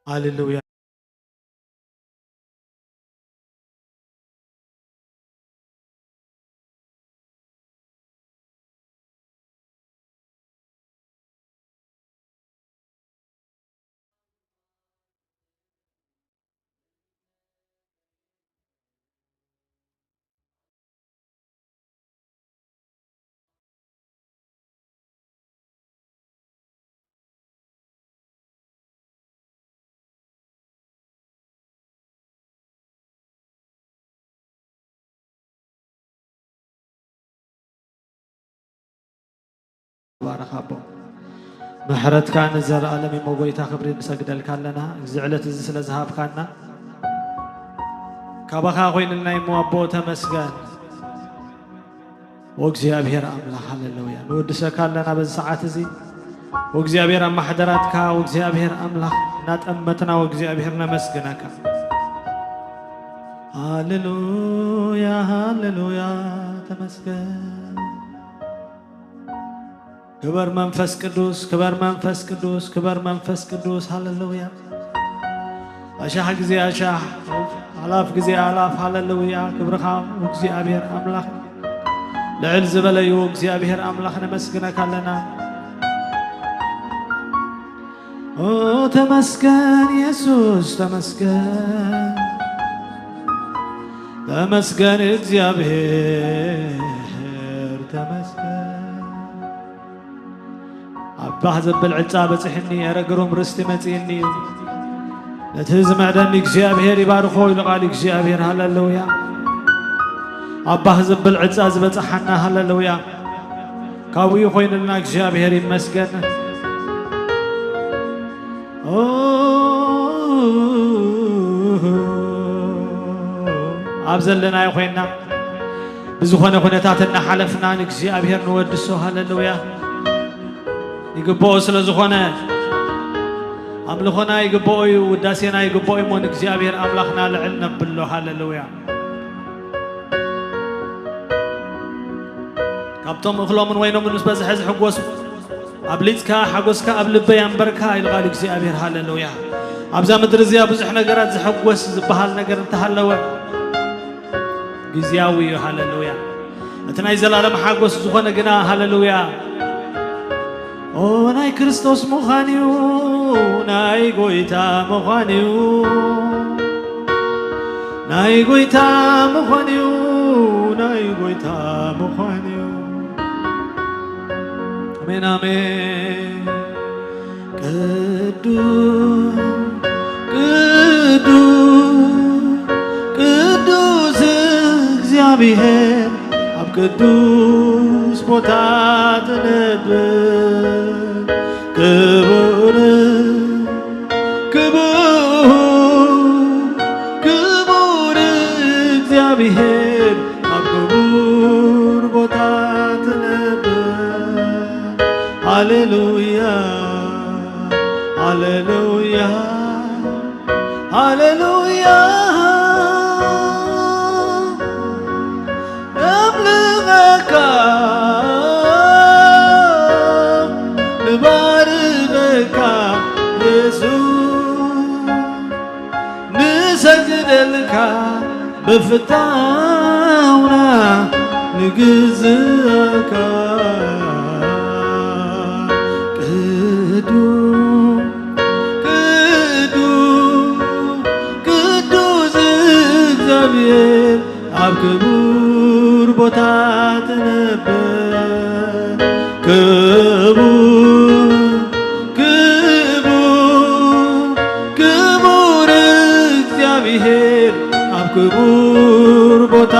ሃሌሉያ። ባረኽ ኣቦ። ምሕረትካ ንዘለኣለም እሞ ጎይታ ክብሪ ንሰግደልካ ኣለና። እዚ ዕለት እዚ ስለ ዝሃብካና ካባኻ ኮይንልና እሞ ኣቦ ተመስገን። ወእግዚኣብሔር ኣምላኽ ሃሌሉያ። ንወድሰካ ኣለና በዚ ሰዓት እዚ። ወእግዚኣብሔር ኣብ ማሕደራትካ ወእግዚኣብሔር ኣምላኽ እናጠመትና ወእግዚኣብሔር ነመስግነካ። ሃሌሉያ ሃሌሉያ ተመስገን። ክበር መንፈስ ቅዱስ፣ ክበር መንፈስ ቅዱስ፣ ክበር መንፈስ ቅዱስ። ሃሌሉያ። ኣሻሕ ግዜ ኣሻሕ፣ ኣላፍ ግዜ ኣላፍ። ሃሌሉያ። ክብርኻ እግዚኣብሔር ኣምላኽ ልዕል ዝበለ እዩ። እግዚኣብሔር ኣምላኽ ነመስግነካ ኣለና። ኦ ተመስገን የሱስ ተመስገን፣ ተመስገን እግዚኣብሔር ተመስገን። ኣብ ባህ ዘብል ዕጻ በጺሕኒ፣ ኣረ ግሩም ርስቲ መጺእኒ እዩ። ነቲ ዝምዕደኒ እግዚኣብሔር ይባርኾ ኢሉ ቃል እግዚኣብሔር። ሃሌሉያ። ኣብ ባህ ዘብል ዕጻ ዝበጽሓና። ሃሌሉያ። ካብኡ ኮይንልና እግዚኣብሔር ይመስገን። ኦ፣ ኣብ ዘለናዮ ኮይንና ብዝኾነ ኩነታት እናሓለፍና ንእግዚኣብሔር ንወድሶ። ሃሌሉያ። ይግብኦ ስለ ዝኾነ ኣምልኾና ይግብኦ እዩ፣ ውዳሴና ይግብኦ እዩ እሞ ንእግዚኣብሔር ኣምላኽና ልዕል ነብሎ። ሃሌሉያ። ካብቶም እኽሎምን ወይኖምን ምስ በዝሐ ዝሕጎሱ ኣብሊጽካ ሓጎስካ ኣብ ልበይ ኣንበርካ ኢሉ ቃል እግዚኣብሔር። ሃሌሉያ። ኣብዛ ምድሪ እዚኣ ብዙሕ ነገራት ዘሐጎስ ዝበሃል ነገር እንተሃለወ ግዝያዊ እዩ። ሃሌሉያ። እቲ ናይ ዘላለም ሓጎስ ዝኾነ ግና፣ ሃሌሉያ፣ ኦ ናይ ክርስቶስ ምዃን እዩ፣ ናይ ጎይታ ምዃን እዩ፣ ናይ ጎይታ ምዃን እዩ፣ ናይ ጎይታ ምዃን እዩ። ኣሜን፣ ኣሜን። ቅዱስ፣ ቅዱስ፣ ቅዱስ እግዚኣብሔር ኣብ ቅዱስ ቦታ ትነብር። ክቡር፣ ክቡር፣ ክቡር እግዚኣብሔር ኣብ ክቡር ቦታ ትነብር። ሃሌሉያ፣ ሃሌሉያ፣ ሃሌሉያ። ነምልኸካ፣ ንባርኸካ የሱስ። ንሰግደልካ ብፍታውና ንግዝኣካ። ቅዱስ፣ ቅዱስ፣ ቅዱስ እግዚኣብሔር ኣብ ክቡር ቦታ ትነብር። ክቡር፣ ክቡር፣ ክቡር እግዚኣብሔር ኣብ ክቡር ቦታ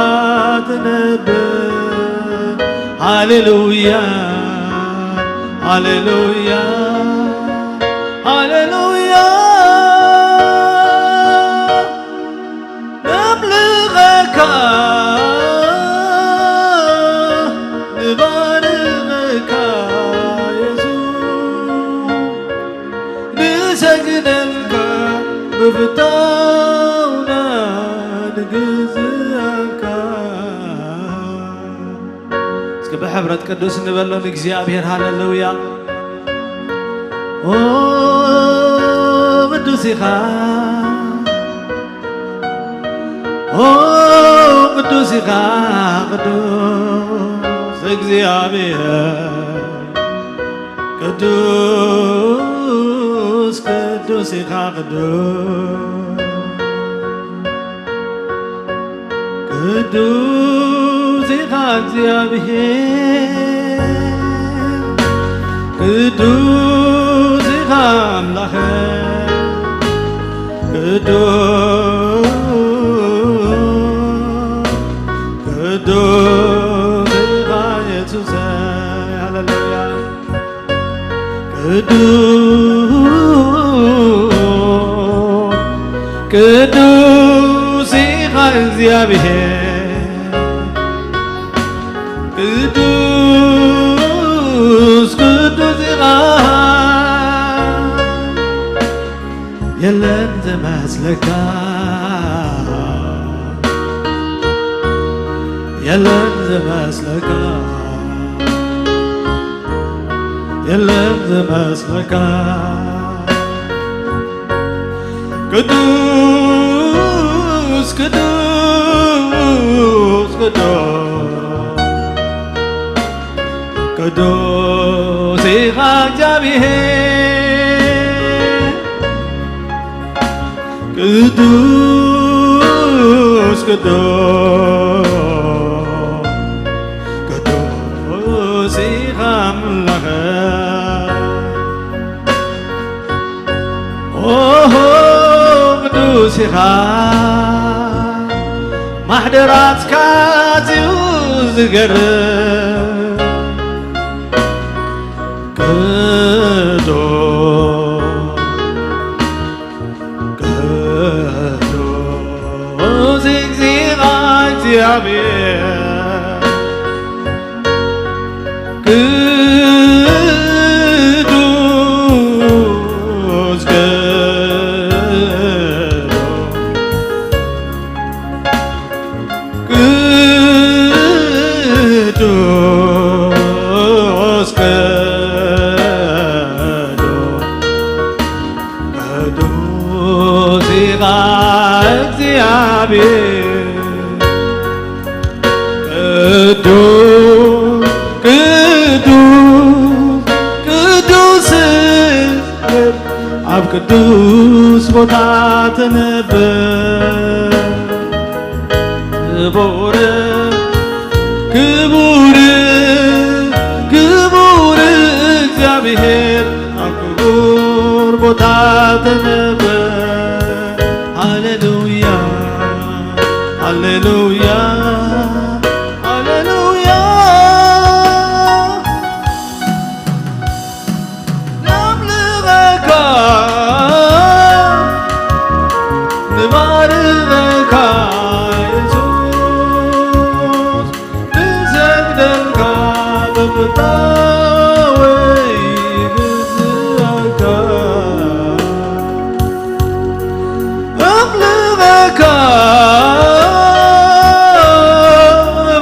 ትነብር። ሃሌሉያ፣ ሃሌሉያ፣ ሃሌሉያ። ነምልኸካ፣ ንባርኸካ የሱስ። ንሰግደልካ፣ ብፍታውና ንግዝኣካ። እስኪ ብሕብረት ቅዱስ ንበሎ ንእግዚኣብሔር። ሃሌሉያ። ኦ ቅዱስ ኢኻ፣ ኦ ቅዱስ ኢኻ፣ ቅዱስ እግዚኣብሔር፣ ቅዱስ፣ ቅዱስ ኢኻ፣ ቅዱስ፣ ቅዱስ ኢኻ እግዚኣብሔር፣ ቅዱስ ኢኻ ኣምላኸ፣ ቅዱስ፣ ቅዱስ ኢኻ የሱሰ። ሃሌሉያ። ቅዱስ፣ ቅዱስ ኢኻ እግዚኣብሔር፣ ቅዱስ፣ ቅዱስ ኢኻ፣ የለን ዝመስለካ፣ የለን ዝመስለካ፣ የለን ዝመስለካ። ቅዱስ፣ ቅዱስ፣ ቅዱስ፣ ቅዱስ ኢኻ እግዚኣብሔር። ቅዱስ፣ ቅዱስ፣ ቅዱስ ኢኻ ኣምላኸ። ኦሆ፣ ቅዱስ ኢኻ፣ ማሕደራትካ ኣዝዩ ዝገርም። ቅዱስ፣ ቅዱስ እግዚኣብሔር፣ ቅዱስ፣ ቅዱስ፣ ቅዱስ፣ ቅዱስ፣ ቅዱስ ኢኻ እግዚኣብሔር። ቅዱስ፣ ቅዱስ፣ ቅዱስ ኣብ ቅዱስ ቦታ ትነብር። ክቡር፣ ክቡር፣ ክቡር እግዚኣብሔር ኣብ ክቡር ቦታ ትነብር። ሃሌሉያ፣ ሃሌሉያ፣ ሃሌሉያ። ነምልኸካ፣ ንባርኸካ የሱስ፣ ንሰግደልካ ብምጣወይ ንግዝኣካ። ኣምልኸካ፣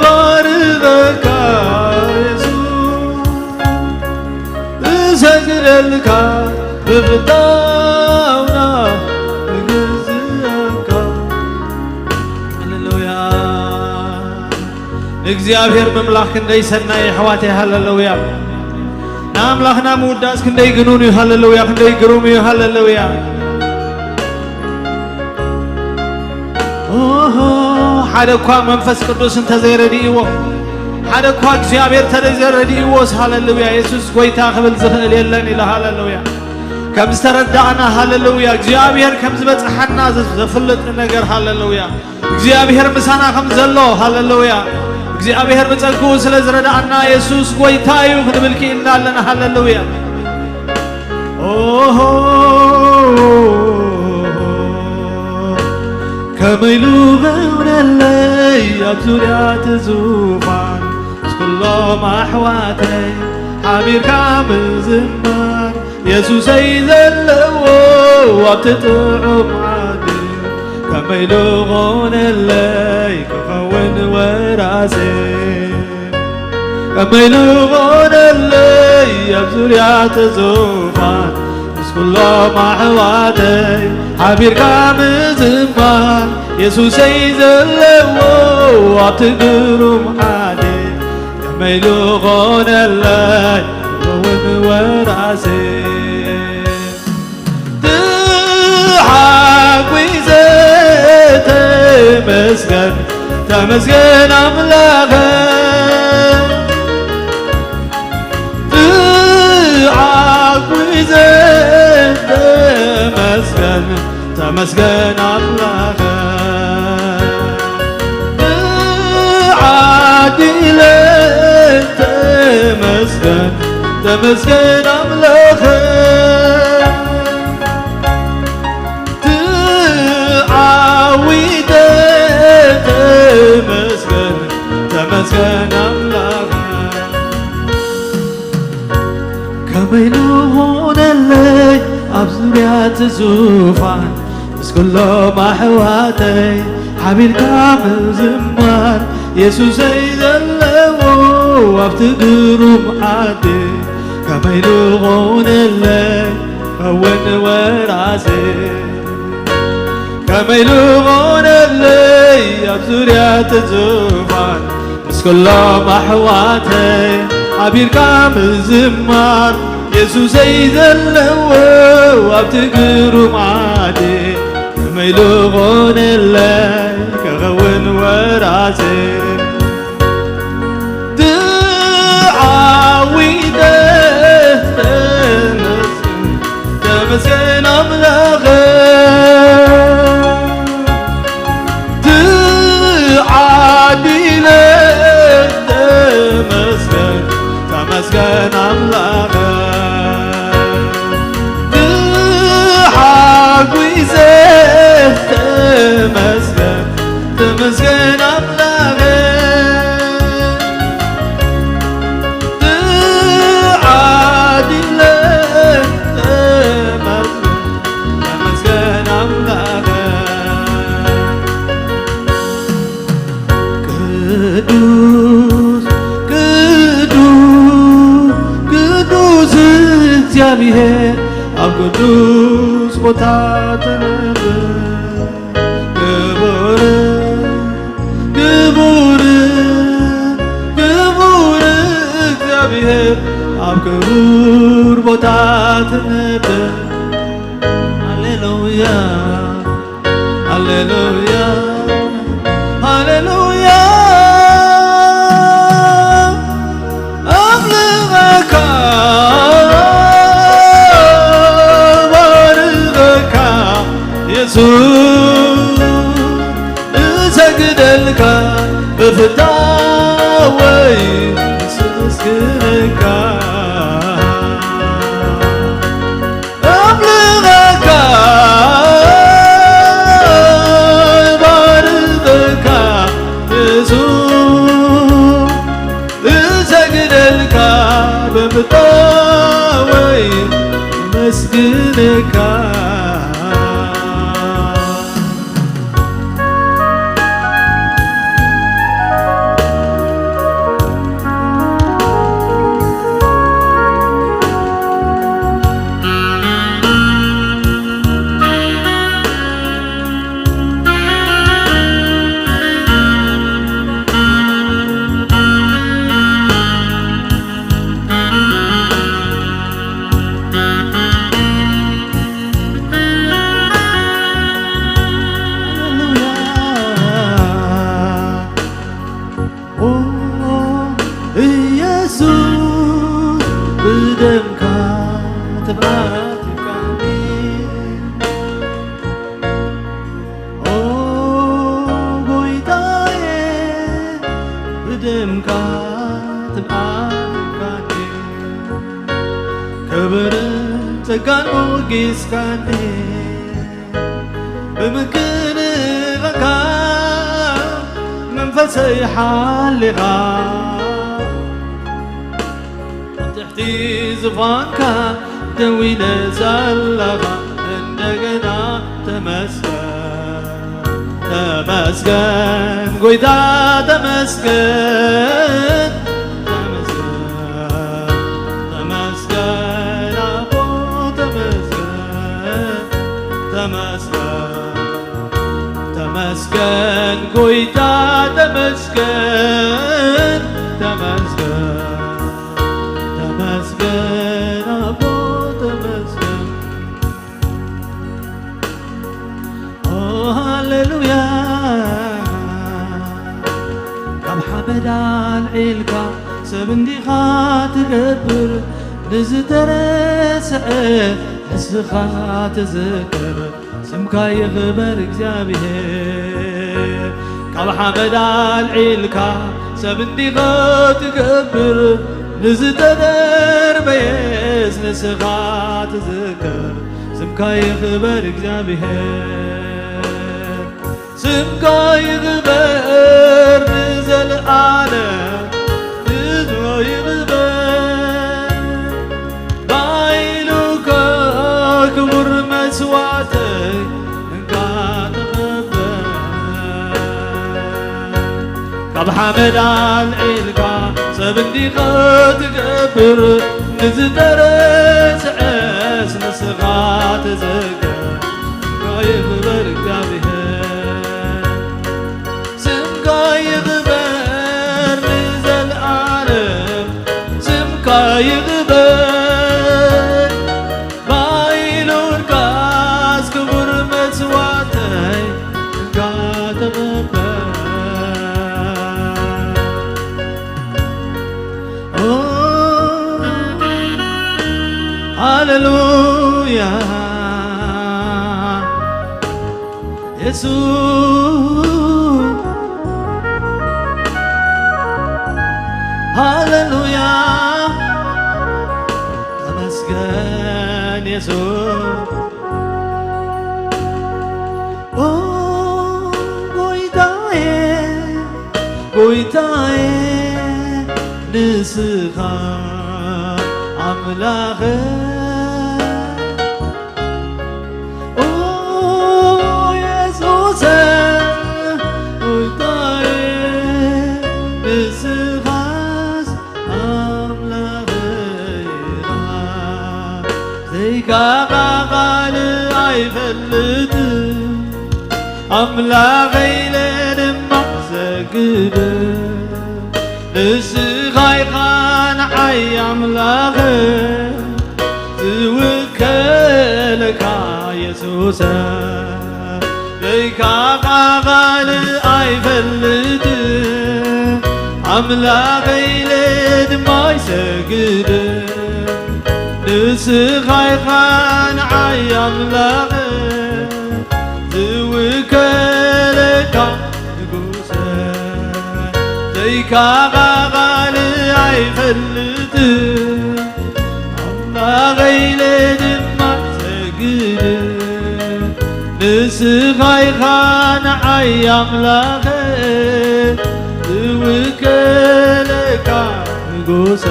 ባርኸካ የሱስ፣ እሰግደልካ ብምጣውና ንግዝኣካ። ሃሌሉያ። ንእግዚኣብሔር ምምላኽ ክንደይ ሰናይ እዩ፣ ኣሕዋተይ። ሃሌሉያ። ንኣምላኽና ምውዳስ ክንደይ ግኑን እዩ። ሃሌሉያ። ክንደይ ግሩም እዩ። ሃሌሉያ። ኦሆ፣ ሓደ እኳ መንፈስ ቅዱስ እንተዘይረድእዎ፣ ሓደ እኳ እግዚኣብሔር እንተዘይረድእዎስ፣ ሃሌሉያ፣ የሱስ ጐይታ ክብል ዝኽእል የለን ኢሉ። ሃሌሉያ። ከም ዝተረዳእና፣ ሃሌሉያ፣ እግዚኣብሔር ከም ዝበጽሓና ዘ-፣ ዘፍልጥ ነገር፣ ሃሌሉያ፣ እግዚኣብሔር ምሳና ከም ዘሎ፣ ሃሌሉያ፣ እግዚኣብሔር ብጸግኡ ስለ ዝረዳእና፣ የሱስ ጐይታ እዩ ክንብል ክኢልና ኣለና። ሃሌሉያ። ኦሆ፣ ከመይ ኢሉ ኸውነለይ ኣብ ዙርያ እቲ ዙፋን፣ ምስ ኩሎም ኣሕዋተይ ሓቢርካ ምዝማር፣ የሱሰይ ዘለዎ ኣብቲ ጥዑም ዓዲ፣ ከመይ ኢሉ ኾነለይ ክኸውን ወራሴ። ከመይ ኢሉ ኾነለይ ኣብ ዙርያ እቲ ዙፋን፣ ምስ ኩሎም ኣሕዋተይ ሓቢርካ ምዝማር፣ የሱሰይ ዘለዎ ኣብቲ ግሩም ዓዲ፣ ከመይ ኢሉ ኾነለይ እውን ወራሲ። ተሓጒሰ ተመስገን፣ ተመስገን ኣምላኸ። ተሓጒሰ ተመስገን፣ ተመስገን ኣምላኸ። ተዓዲለ ተመስገን፣ ተመስገን ኣምላኸ። ተዓዊተ ተመስገን፣ ተመስገን ኣምላኸ። ከመይ ልኾነለይ ኣብ ዙርያ እቲ ዙፋን፣ ምስ ኩሎም ኣሕዋተይ ሓቢርካ ምዝማር፣ የሱሰይ ዘለዎ ኣብቲ ግሩም ዓዲ፣ ከመይ ልኾነለይ ከውን ወራሲ። ከመይ ልኾነለይ ኣብ ዙርያ እቲ ዙፋን፣ ምስ ኩሎም ኣሕዋተይ ሓቢርካ ምዝማር፣ የሱሰይ ዘለዎ ኣብቲ ግሩም ዓዲ፣ ከመይ ልኾነለይ ከኸውን ወራሲ። ተዓዊተ ተመስገን፣ ተመስገን ኣምላኸ። ተዓዲለ ተመስገን፣ ተመስገን ኣምላኸ። ተሓጒሰ ተመስገን፣ ተመስገን ኣምላኸ። ተዓዲለ ተመስገን፣ ተመስገን ኣምላኸ። ቅዱስ፣ ቅዱስ፣ ቅዱስ እግዚኣብሔር ኣብ ቅዱስ ቦታ ተነብር። ክቡር፣ ክቡር፣ ክቡር እግዚኣብሔር ኣብ ክቡር ቦታ ትነብር። ሃሌሉያ፣ ሃሌሉያ፣ ሃሌሉያ። ኣምልኸካ፣ ባርኸካ የሱስ፣ እሰግደልካ ብፍታወይ ስመስግነካ። ኣምልኸካ፣ ባርኸካ የሱስ፣ እሰግደልካ ብምጣወይ መስግነካ። ሃሌሉያ። ኦ ኢየሱስ፣ ብደምካ ትብዓትካኒ። ኦ ጎይታዬ፣ ብደምካ ትብዓትካኒ። ክብርን ጸጋን ሞጊስካኒ። ብምክንኻንካ መንፈሰይ ሓሊኻ፣ ኣብ ትሕቲ ዙፋንካ ደው ኢለ ዘለኻ፣ እንደገና ተመስገን፣ ተመስገን ጎይታ፣ ተመስገን፣ ተመስገን፣ ተመስገን ኣቦ፣ ተመስገን። ተመስገን፣ ተመስገን ጎይታ፣ ተመስገን፣ ተመስገን፣ ተመስገን ኣቦ፣ ተመስገን። ኦ ሃሌሉያ። ካብ ሓመድ ኣልዒልካ ሰብ እንዲኻ ትገብር፣ ንዝተረስዐ ንስኻ ትዝክር፣ ስምካ ይኽበር እግዚኣብሔር። ካብ ሓመድ ኣልዒልካ ሰብ እንዲኻ ትገብር፣ ንዝተደርበየስ ንስኻ ትዝክር፣ ስምካ ይኽበር እግዚኣብሔር። ስምካ ይኽበር ንዘለዓለም፣ ስምካ ይኽበር። ባይሉካ ክቡር መስዋዕተይ እንካ ተቐበል። ካብ ሓመድ ኣልዒልካ ሰብ እንዲኻ ትገብር፣ ንዝተረስዐስ ንስኻ ትዝክር። ስምካ ይኽበር እግዚኣብሔር። ስምካ ይኽበር ንዘለዓለም፣ ስምካ ይኽበር። ባይሉልካስ ክቡር መስዋዕተይ እንካ ተቐበል። ኦ፣ ሃሌሉያ። የሱስ፣ ሃሌሉያ፣ ተመስገን የሱስ። ኦ ጎይታዬ፣ ጎይታዬ ንስኻ ኣምላኸ ኦ የሱሰ ጎይታየ፣ ንስኻስ ኣምላኸይ ኢኻ። ዘይካኻ ካልእ ኣይፈልጥን፣ ኣምላኸይ ኢለ ድማ ሰግድ። ንስኻ ኢኻ ንዓይ ኣምላኸ፣ ዝውከለካ የሱሰ፣ ለይካኻ ካልእ ኣይፈልጥን፣ ኣምላኸይ ኢለ ድማ ይሰግድ። ንስኻ ኢኻ ንዓይ ኣምላኸ፣ ዝውከለካ ንጉሰ፣ ዘይካኻ ካልእ ኣይፈልጥን፣ ኣምላኸይ ኢለ ድማ ሰግድ። ንስኻ ኢኻ ንዓይ ኣምላኸ፣ ዝውከለካ ንጉሰ፣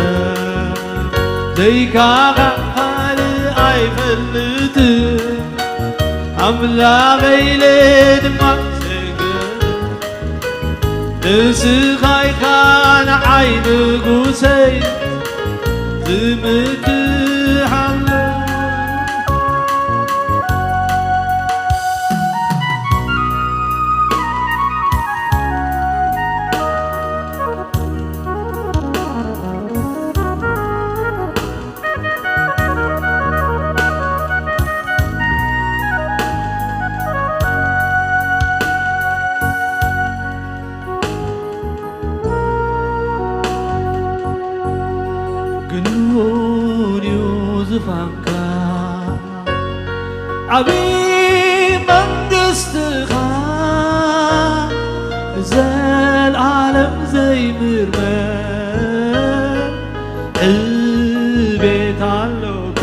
ዘይካኻ ካልእ ኣይፈልጥን፣ ኣምላኸይ ኢለ ድማ ሰግድ። ንስኻ ኢኻ ንዓይ ንጉሰይ ዝምክሓሎ። ግኑን እዩ ዝፋንካ ዓቢ መንግስትኻ ንዘለዓለም ዘይምርመር ዕቤት ኣሎካ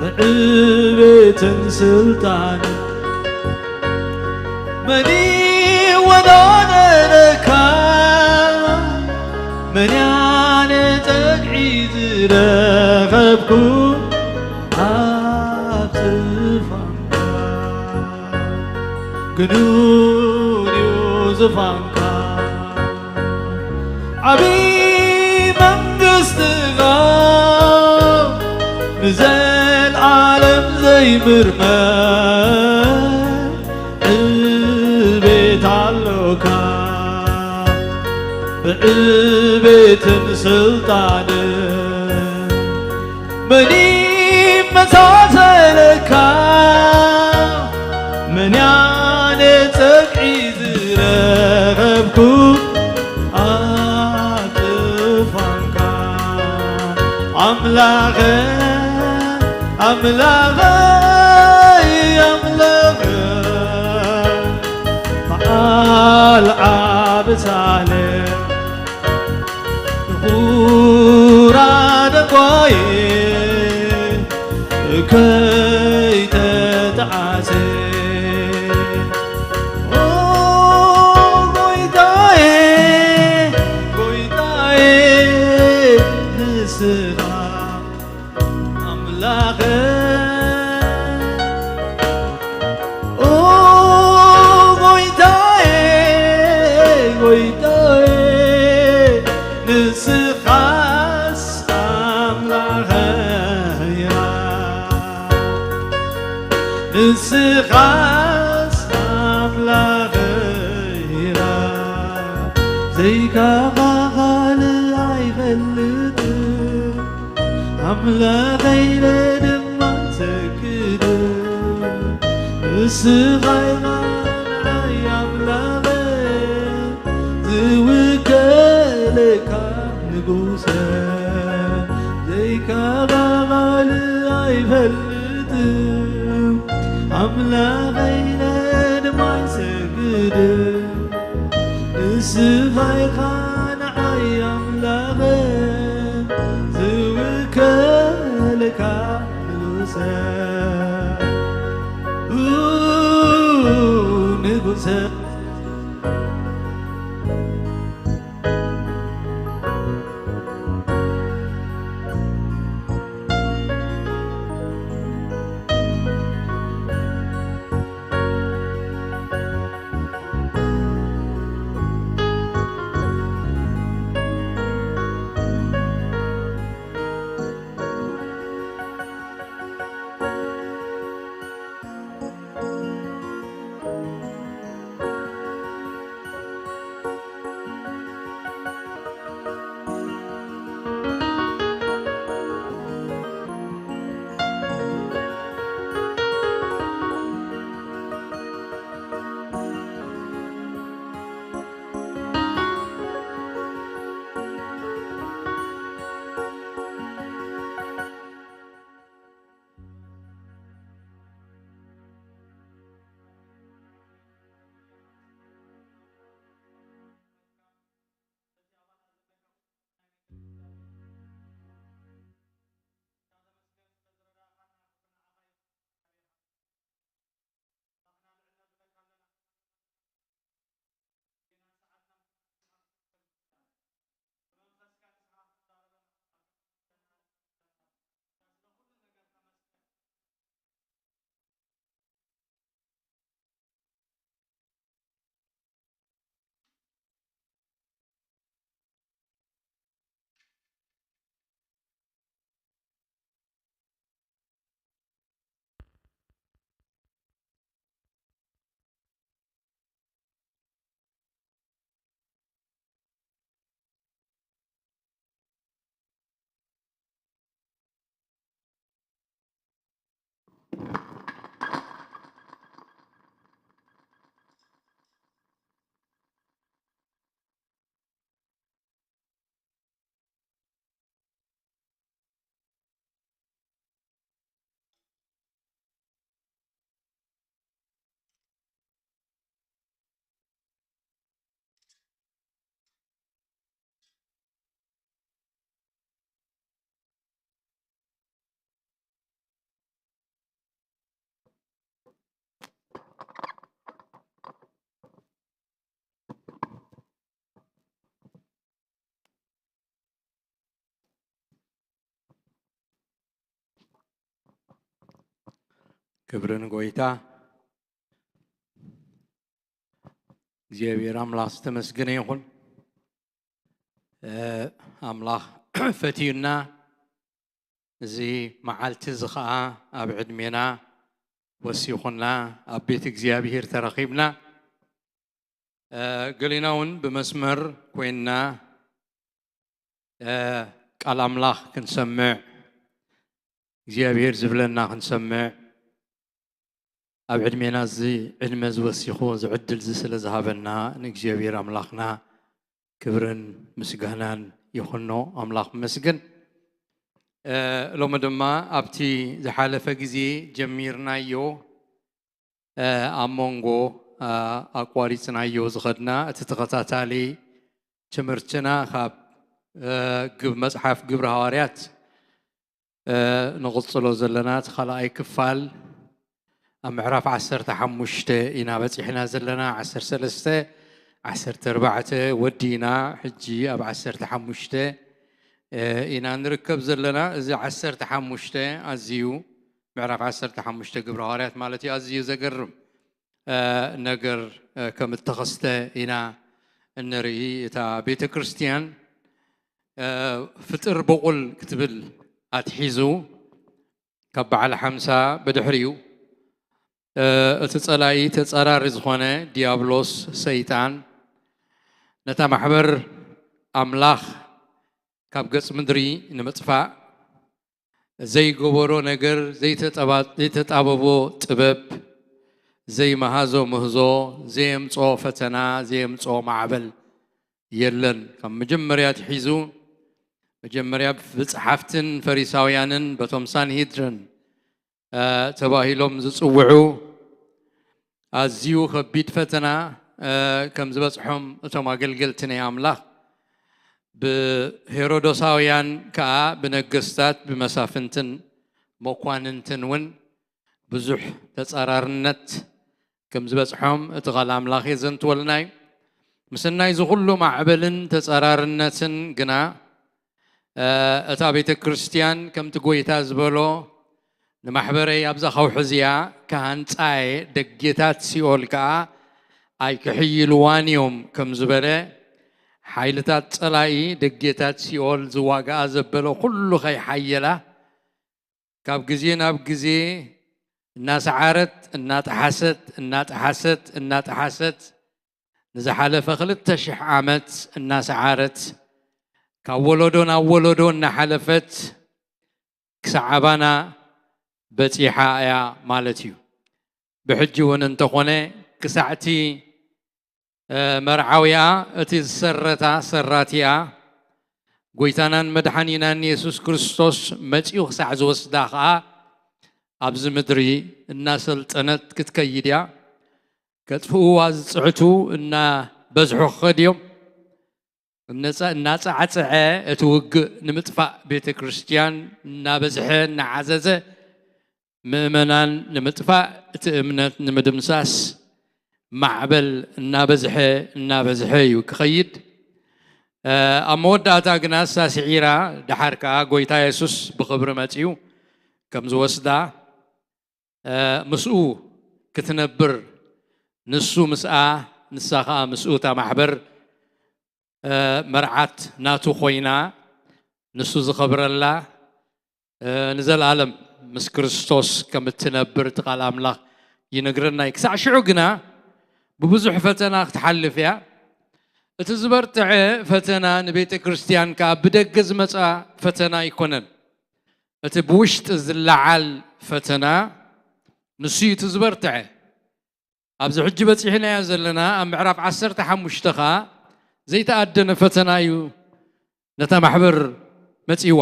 ብዕቤትን ስልጣንን መን ይወዳደረካ? መን ያነ ጠግዒ ዝረኸብኩ ኣብ ዝፋንካ ግኑን እዩ ዝፋንካ ዓቢ መንግስትኻ ንዘል ዓለም ዘይምርመር ዕቤት ኣሎካ፣ ብዕቤትን ስልጣንን መን ይመሳሰለካ? መን ያነጸቂ ዝረኸብኩ ኣብ ዝፋንካ? ኣምላኸ፣ ኣምላኸይ፣ ኣምላኸ፣ በዓል ዓብሳለ ንኹራ ደንጓየ ከይተጠዓሰ። ኦ ጎይታየ፣ ጎይታየ፣ ንስኻ ኣምላኸ። ኦ ጎይታየ፣ ጎይታየ፣ ንስኻስ ኣምላኸይ ኢኻ። ንስኻስ ኣምላኸይ ኢኻ። ዘይካኻ ካልእ ኣይፈልጥን። ኣምላኸይ ኢለ ድማ ሰግድ። ንስኻ ኢኻ ንዓይ ኣምላኸይ፣ ዝውከለካ ንጉሰ። ዘይካኻ ካልእ ኣይፈልጥን። ኣምላኸይ ኢለ ድማ ይሰግድ። ንስኻ ኢኻ ንዓይ ኣምላኸ፣ ዝውከለካ ንጉሰ፣ ንጉሰ። ክብሪ ንጎይታ። እግዚኣብሔር ኣምላኽ ዝተመስገነ ይኹን። እ፣ ኣምላኽ ፈትዩና፣ እዚ መዓልቲ እዚ ኸዓ ኣብ ዕድሜና ወሲኹና ኣብ ቤት እግዚኣብሔር ተረኺብና፣ እ፣ ገሊና እውን ብመስመር ኮይንና፣ እ፣ ቃል ኣምላኽ ክንሰምዕ፣ እግዚኣብሔር ዝብለና ክንሰምዕ፣ ኣብ ዕድሜና እዚ ዕድመ ዝወሲኹ ዝዕድል እዚ ስለ ዝሃበና ንእግዚኣብሔር ኣምላኽና ክብርን ምስጋናን ይኹኖ። ኣምላኽ መስግን። እ፣ ሎሚ ድማ ኣብቲ ዝሓለፈ ግዜ ጀሚርናዮ፣ እ፣ ኣብ መንጎ፣ እ፣ ኣቋሪጽናዮ ዝኸድና እቲ ተኸታታሊ ትምህርትና ካብ፣ እ፣ ግብ-፣ መጽሓፍ ግብሪ ሃዋርያት፣ እ፣ ንቕጽሎ ዘለና እቲ ካልኣይ ክፋል ኣብ ምዕራፍ ዓሰርተ ሓሙሽተ ኢና በጺሕና ዘለና። ዓሰርተ ሰለስተ፣ ዓሰርተ ኣርባዕተ ወዲና፣ ሕጂ ኣብ ዓሰርተ ሓሙሽተ፣ እ፣ ኢና ንርከብ ዘለና። እዚ ዓሰርተ ሓሙሽተ ኣዝዩ፣ ምዕራፍ ዓሰርተ ሓሙሽተ ግብረ ሃዋርያት ማለት እዩ፣ ኣዝዩ ዘገርም፣ እ፣ ነገር፣ እ፣ ከም እተኸስተ ኢና እንርኢ። እታ ቤተ ክርስቲያን፣ እ፣ ፍጥር በቑል ክትብል ኣትሒዙ፣ ካብ በዓል ሓምሳ ብድሕሪኡ፣ እ፣ እቲ ጸላኢ ተጻራሪ ዝኾነ ዲያብሎስ ሰይጣን ነታ ማሕበር ኣምላኽ ካብ ገጽ ምድሪ ንምጥፋእ ዘይገበሮ ነገር፣ ዘይተጠባ-፣ ዘይተጣበቦ ጥበብ፣ ዘይመሃዞ ምህዞ፣ ዘየምጾ ፈተና፣ ዘየምጾ ማዕበል የለን። ካብ መጀመርያ ኣትሒዙ፣ መጀመርያ ብጸሓፍትን ፈሪሳውያንን በቶም ሳንሂድርን፣ እ፣ ተባሂሎም ዝጽውዑ ኣዝዩ ከቢድ ፈተና፣ እ፣ ከም ዝበጽሖም እቶም ኣገልገልቲ ናይ ኣምላኽ ብሄሮዶሳውያን ከኣ ብነገስታት ብመሳፍንትን መኳንንትን እውን ብዙሕ ተጻራርነት ከም ዝበጽሖም እቲ ቃል ኣምላኽ የዘንትወልና እዩ። ምስናይ እዚ ኩሉ ማዕበልን ተጻራርነትን ግና፣ እ፣ እታ ቤተ ክርስቲያን ከምቲ ጐይታ ዝበሎ፣ "ንማሕበረይ ኣብዛ ከውሒ እዚኣ ክሃንጻ እየ፣ ደጌታት ሲኦል ከኣ ኣይክሕይልዋን እዮም" ከም ዝበለ፣ ሓይልታት ጸላኢ ደጌታት ሲኦል ዝዋግኣ ዘበለ ኩሉ ከይሓየላ፣ ካብ ግዜ ናብ ግዜ እናሰዓረት፣ እናጠሓሰት፣ እናጠሓሰት፣ እናጠሓሰት፣ ንዝሓለፈ ክልተ ሽሕ ዓመት እናሰዓረት፣ ካብ ወለዶ ናብ ወለዶ እናሓለፈት፣ ክሳዕ ኣባና በጺሓ እያ ማለት እዩ። ብሕጂ እውን እንተኾነ፣ ክሳዕቲ፣ እ፣ መርዓውያ፣ እቲ ዝሰረታ ሰራቲኣ፣ ጐይታናን መድሓኒናን የሱስ ክርስቶስ መጺኡ ክሳዕ ዝወስዳ ኸኣ፣ ኣብዚ ምድሪ እናሰልጠነት ክትከይድ እያ። ከጥፍእዋ ዝጽዕቱ እናበዝሑ ክኸድ እዮም። እነጸ-፣ እናጸዓጸዐ እቲ ውግእ ንምጥፋእ ቤተ ክርስቲያን እናበዝሐ እናዓዘዘ ምእመናን ንምጥፋእ እቲ እምነት ንምድምሳስ ማዕበል እናበዝሐ እናበዝሐ እዩ ክኸይድ። እ፣ ኣብ መወዳእታ ግና እሳ ስዒራ፣ ደሓር ከኣ ጐይታ የሱስ ብኽብሪ መጺኡ ከም ዝወስዳ፣ እ፣ ምስኡ ክትነብር፣ ንሱ ምስኣ፣ ንሳ ኸኣ ምስኡ እታ ማሕበር፣ እ፣ መርዓት ናቱ ኮይና፣ ንሱ ዝኸብረላ፣ እ፣ ንዘለኣለም ምስ ክርስቶስ ከም እትነብር እቲ ቃል ኣምላኽ ይነግረና እዩ። ክሳዕ ሽዑ ግና ብብዙሕ ፈተና ክትሓልፍ እያ። እቲ ዝበርትዐ ፈተና ንቤተ ክርስቲያን ከኣ ብደገ ዝመጻ ፈተና ኣይኮነን። እቲ ብውሽጢ ዝለዓል ፈተና ንሱ እዩ እቲ ዝበርትዐ። ኣብዚ ሕጂ በጺሕናዮ ዘለና ኣብ ምዕራፍ ዓሰርተ ሓሙሽተ ኸኣ ዘይተኣደነ ፈተና እዩ ነታ ማሕበር መጺእዋ።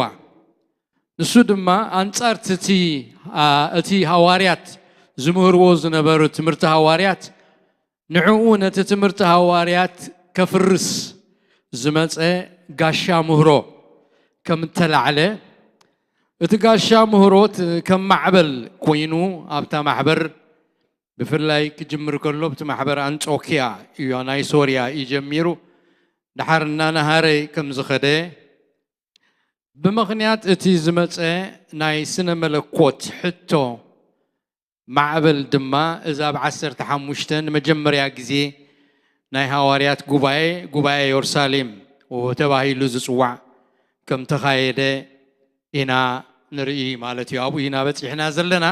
ንሱ ድማ ኣንጻር እቲ፣ አ፣ እቲ ሃዋርያት ዝምህርዎ ዝነበሩ ትምህርቲ ሃዋርያት፣ ንዕኡ ነቲ ትምህርቲ ሃዋርያት ከፍርስ ዝመጸ ጋሻ ምህሮ ከም እተላዕለ፣ እቲ ጋሻ ምህሮት ከም ማዕበል ኮይኑ ኣብታ ማሕበር፣ ብፍላይ ክጅምር ከሎ ኣብቲ ማሕበር ኣንጾኪያ እዩ፣ ናይ ሶርያ እዩ ጀሚሩ። ደሓር እናነሃረ ከም ዝኸደ፣ ብምኽንያት እቲ ዝመጸ ናይ ስነ መለኮት ሕቶ ማዕበል ድማ፣ እዚ ኣብ ዓሰርተ ሓሙሽተ ንመጀመርያ ግዜ ናይ ሃዋርያት ጉባኤ፣ ጉባኤ የሩሳሌም ተባሂሉ ዝጽዋዕ ከም ተኻየደ ኢና ንርኢ ማለት እዩ። ኣብኡ ኢና በጺሕና ዘለና።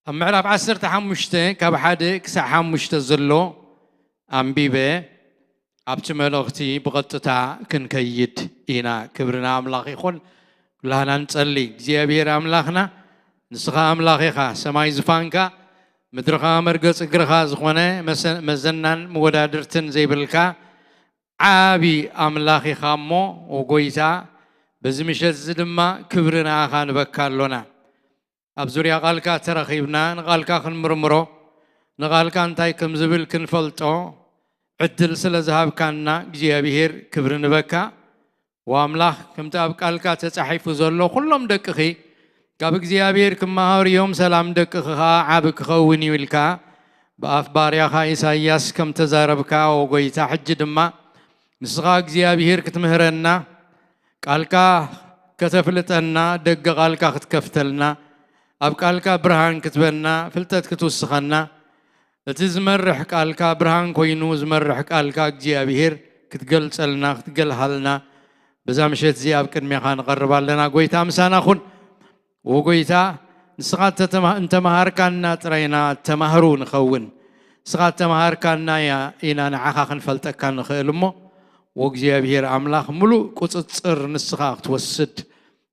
ኣብ ምዕራፍ ዓሰርተ ሓሙሽተ ካብ ሓደ ክሳዕ ሓሙሽተ ዘሎ ኣንቢበ ኣብቲ መልእኽቲ ብቐጥታ ክንከይድ ኢና። ክብሪ ንኣምላኽ ይኹን። ኩላህና ንጸሊ። እግዚኣብሔር ኣምላኽና፣ ንስኻ ኣምላኽ ኢኻ፣ ሰማይ ዝፋንካ፣ ምድርኻ መርገጽ እግርኻ ዝኾነ፣ መሰ-፣ መዘናን መወዳድርትን ዘይብልካ ዓቢ ኣምላኽ ኢኻ እሞ፣ ኦ ጎይታ፣ በዚ ምሸት እዚ ድማ ክብሪ ንኣኻ ንበካ ኣሎና። ኣብ ዙርያ ቃልካ ተረኺብና ንቃልካ ክንምርምሮ፣ ንቃልካ እንታይ ከም ዝብል ክንፈልጦ ዕድል ስለ ዝሃብካና እግዚኣብሔር ክብሪ ንበካ። ወኣምላኽ፣ ከምቲ ኣብ ቃልካ ተጻሒፉ ዘሎ፣ ኩሎም ደቅኺ ካብ እግዚኣብሔር ክመሃሩ እዮም፣ ሰላም ደቅኺ ኸኣ ዓቢ ክኸውን እዩ ኢልካ ብኣፍ ባርያኻ ኢሳይያስ ከም ተዛረብካ፣ ኦ ጎይታ፣ ሕጂ ድማ ንስኻ እግዚኣብሔር ክትምህረና፣ ቃልካ ከተፍልጠና፣ ደገ ቃልካ ክትከፍተልና፣ ኣብ ቃልካ ብርሃን ክትበና፣ ፍልጠት ክትውስኸና፣ እቲ ዝመርሕ ቃልካ ብርሃን ኮይኑ ዝመርሕ ቃልካ እግዚኣብሔር ክትገልጸልና፣ ክትገልሃልና፣ በዛ ምሸት እዚ ኣብ ቅድሜኻ ንቐርብ ኣለና። ጎይታ ምሳና ኩን። ኦ ጎይታ፣ ንስኻ እንተተማ-፣ እንተመሃርካና ጥራይና ተማህሩ ንኸውን። ንስኻ እተመሃርካና እያ ኢና ንዓኻ ክንፈልጠካ ንኽእል እሞ፣ ኦ እግዚኣብሔር ኣምላኽ፣ ምሉእ ቁጽጽር ንስኻ ክትወስድ፣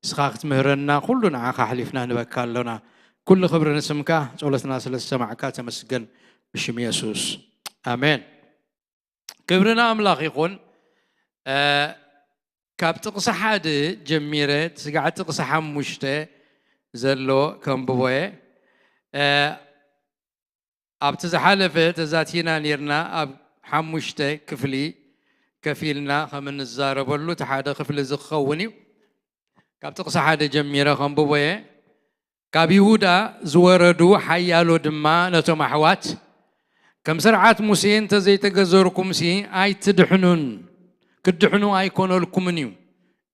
ንስኻ ክትምህረና፣ ኩሉ ንዓኻ ኣሕሊፍና ንበካ ኣሎና። ኩሉ ክብሪ ንስምካ፣ ጸሎትና ስለ ዝሰማዕካ ተመስገን፣ ብሽም የሱስ። ኣሜን። ክብሪ ንኣምላኽ ይኹን። እ፣ ካብ ጥቕሲ ሓደ ጀሚረ፣ ስጋዕ ጥቕሲ ሓሙሽተ ዘሎ ከንብቦ እየ። እ፣ ኣብቲ ዝሓለፈ ተዛቲና ኔርና፣ ኣብ ሓሙሽተ ክፍሊ ከፊልና ከም እንዛረበሉ፣ እቲ ሓደ ክፍሊ እዚ ክኸውን እዩ። ካብ ጥቕሲ ሓደ ጀሚረ ከንብቦ እየ። ካብ ይሁዳ ዝወረዱ ሓያሎ ድማ ነቶም ኣሕዋት፣ ከም ስርዓት ሙሴ እንተ ዘይተገዘርኩምሲ ኣይትድሕኑን፣ ክትድሕኑ ኣይኮነልኩምን እዩ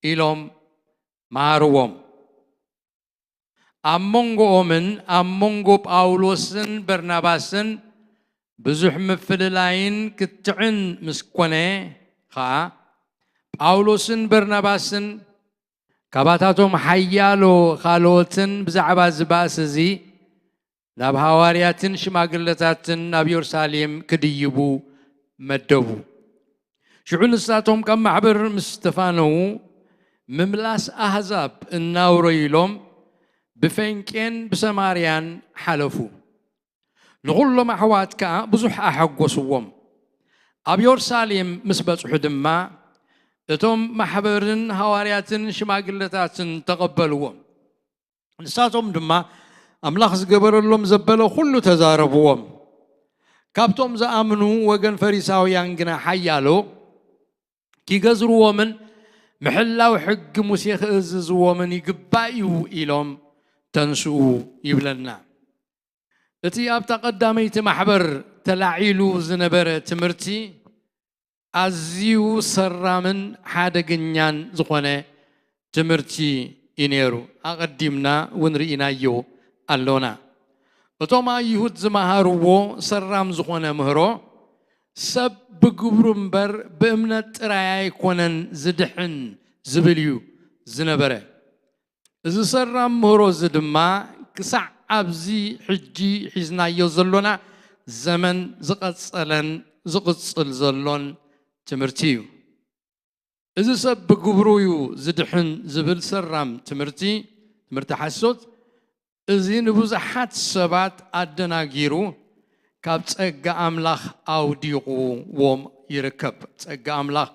ኢሎም መሃርዎም። ኣብ መንጎኦምን ኣብ መንጎ ጳውሎስን በርናባስን ብዙሕ ምፍልላይን ክትዕን ምስ ኮነ ኸኣ፣ ጳውሎስን በርናባስን ካባታቶም ሓያሎ ካልኦትን ብዛዕባ እዚ ባእሲ እዚ ናብ ሃዋርያትን ሽማግለታትን ናብ የሩሳሌም ክድይቡ መደቡ። ሽዑ ንሳቶም ካብ ማሕበር ምስ ተፋነዉ፣ ምምላስ ኣህዛብ እናውረዩሎም ብፌንቄን ብሰማርያን ሓለፉ። ንኹሎም ኣሕዋት ከኣ ብዙሕ ኣሐጎስዎም። ኣብ የሩሳሌም ምስ በጽሑ ድማ፣ እቶም ማሕበርን ሃዋርያትን ሽማግለታትን ተቐበልዎም። ንሳቶም ድማ ኣምላኽ ዝገበረሎም ዘበለ ኩሉ ተዛረብዎም። ካብቶም ዝኣምኑ ወገን ፈሪሳውያን ግና ሓያሎ ኪገዝርዎምን ምሕላው ሕጊ ሙሴ ክእዝዝዎምን ይግባእ እዩ ኢሎም ተንስኡ ይብለና። እቲ ኣብታ ቀዳመይቲ ማሕበር ተላዒሉ ዝነበረ ትምህርቲ ኣዝዩ ሰራምን ሓደገኛን ዝኾነ ትምህርቲ እዩ ነይሩ። ኣቐዲምና እውን ርኢናዮ ኣሎና። እቶም ኣይሁድ ዝመሃርዎ ሰራም ዝኾነ ምህሮ፣ ሰብ ብግብሩ እምበር ብእምነት ጥራይ ኣይኮነን ዝድሕን ዝብል እዩ ዝነበረ። እዚ ሰራም ምህሮ እዚ ድማ ክሳዕ ኣብዚ ሕጂ ሒዝናዮ ዘሎና ዘመን ዝቐጸለን ዝቕጽል ዘሎን ትምህርቲ እዩ። እዚ ሰብ ብግብሩ እዩ ዝድሕን ዝብል ሰራም ትምህርቲ፣ ትምህርቲ ሓሶት፣ እዚ ንብዙሓት ሰባት ኣደናጊሩ ካብ ጸጋ ኣምላኽ ኣውዲቕዎም ይርከብ። ጸጋ ኣምላኽ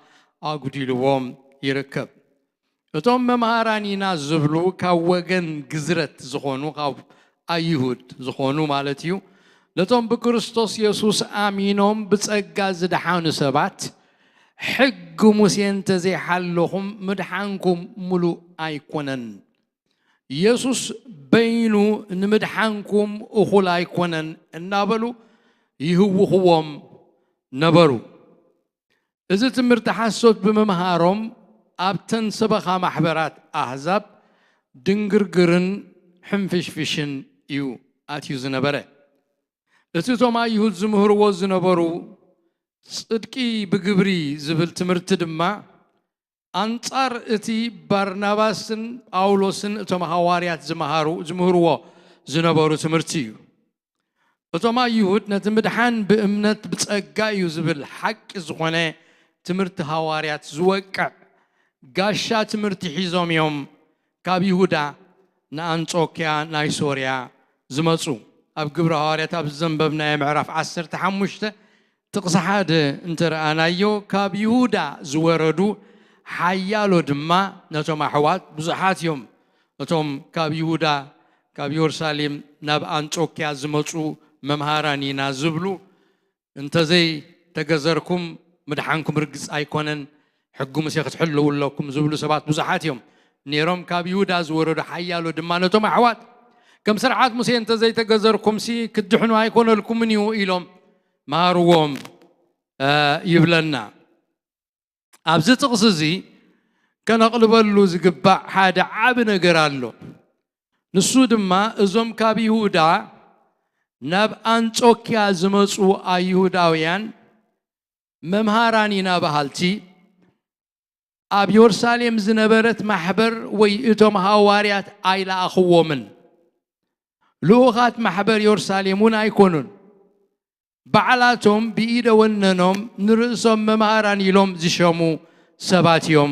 ኣጉዲልዎም ይርከብ። እቶም መምሃራን ኢና ዝብሉ ካብ ወገን ግዝረት ዝኾኑ፣ ካብ ኣይሁድ ዝኾኑ ማለት እዩ፣ ነቶም ብክርስቶስ የሱስ ኣሚኖም ብጸጋ ዝደሓኑ ሰባት፣ ሕጊ ሙሴ እንተዘይሓለኹም ምድሓንኩም ምሉእ ኣይኮነን። የሱስ በይኑ ንምድሓንኩም እኹል ኣይኮነን እናበሉ ይህውኽዎም ነበሩ። እዚ ትምህርቲ ሓሶት ብምምሃሮም ኣብተን ሰበኻ ማሕበራት ኣህዛብ ድንግርግርን ሕንፍሽፍሽን እዩ ኣትዩ ዝነበረ። እቲ እቶም ኣይሁድ ዝምህርዎ ዝነበሩ ጽድቂ ብግብሪ ዝብል ትምህርቲ ድማ ኣንጻር እቲ ባርናባስን ጳውሎስን እቶም ሃዋርያት ዝመሃሩ ዝምህርዎ ዝነበሩ ትምህርቲ እዩ። እቶም ኣይሁድ ነቲ ምድሓን ብእምነት ብጸጋ እዩ ዝብል ሓቂ ዝኾነ ትምህርቲ ሃዋርያት ዝወቅዕ ጋሻ ትምህርቲ ሒዞም እዮም ካብ ይሁዳ ንኣንጾክያ ናይ ሶርያ ዝመጹ። ኣብ ግብሪ ሃዋርያት ኣብ ዘንበብናዮ ምዕራፍ ዓሰርተ ሓሙሽተ ጥቕሲ ሓደ እንተረኣናዮ፣ ካብ ይሁዳ ዝወረዱ ሓያሎ ድማ ነቶም ኣሕዋት ብዙሓት እዮም። እቶም ካብ ይሁዳ፣ ካብ የሩሳሌም ናብ ኣንጾክያ ዝመጹ መምሃራን ኢና ዝብሉ፣ እንተዘይ ተገዘርኩም ምድሓንኩም ርግጽ ኣይኮነን፣ ሕጊ ሙሴ ክትሕልዉ ኣለኩም ዝብሉ ሰባት ብዙሓት እዮም ነይሮም። ካብ ይሁዳ ዝወረዱ ሓያሎ ድማ ነቶም ኣሕዋት፣ ከም ስርዓት ሙሴ እንተዘይተገዘርኩምሲ ክትድሕኑ ኣይኮነልኩምን እዩ ኢሎም መሃርዎም፣ እ፣ ይብለና። ኣብዚ ጥቕሲ እዚ ከነቕልበሉ ዝግባእ ሓደ ዓቢ ነገር ኣሎ። ንሱ ድማ እዞም ካብ ይሁዳ ናብ ኣንጾክያ ዝመጹ ኣይሁዳውያን መምሃራን ኢና በሃልቲ፣ ኣብ የሩሳሌም ዝነበረት ማሕበር ወይ እቶም ሃዋርያት ኣይለኣኽዎምን። ልኡኻት ማሕበር የሩሳሌም እውን ኣይኮኑን። ባዕላቶም ብኢደ ወነኖም ንርእሶም መምሃራን ኢሎም ዝሸሙ ሰባት እዮም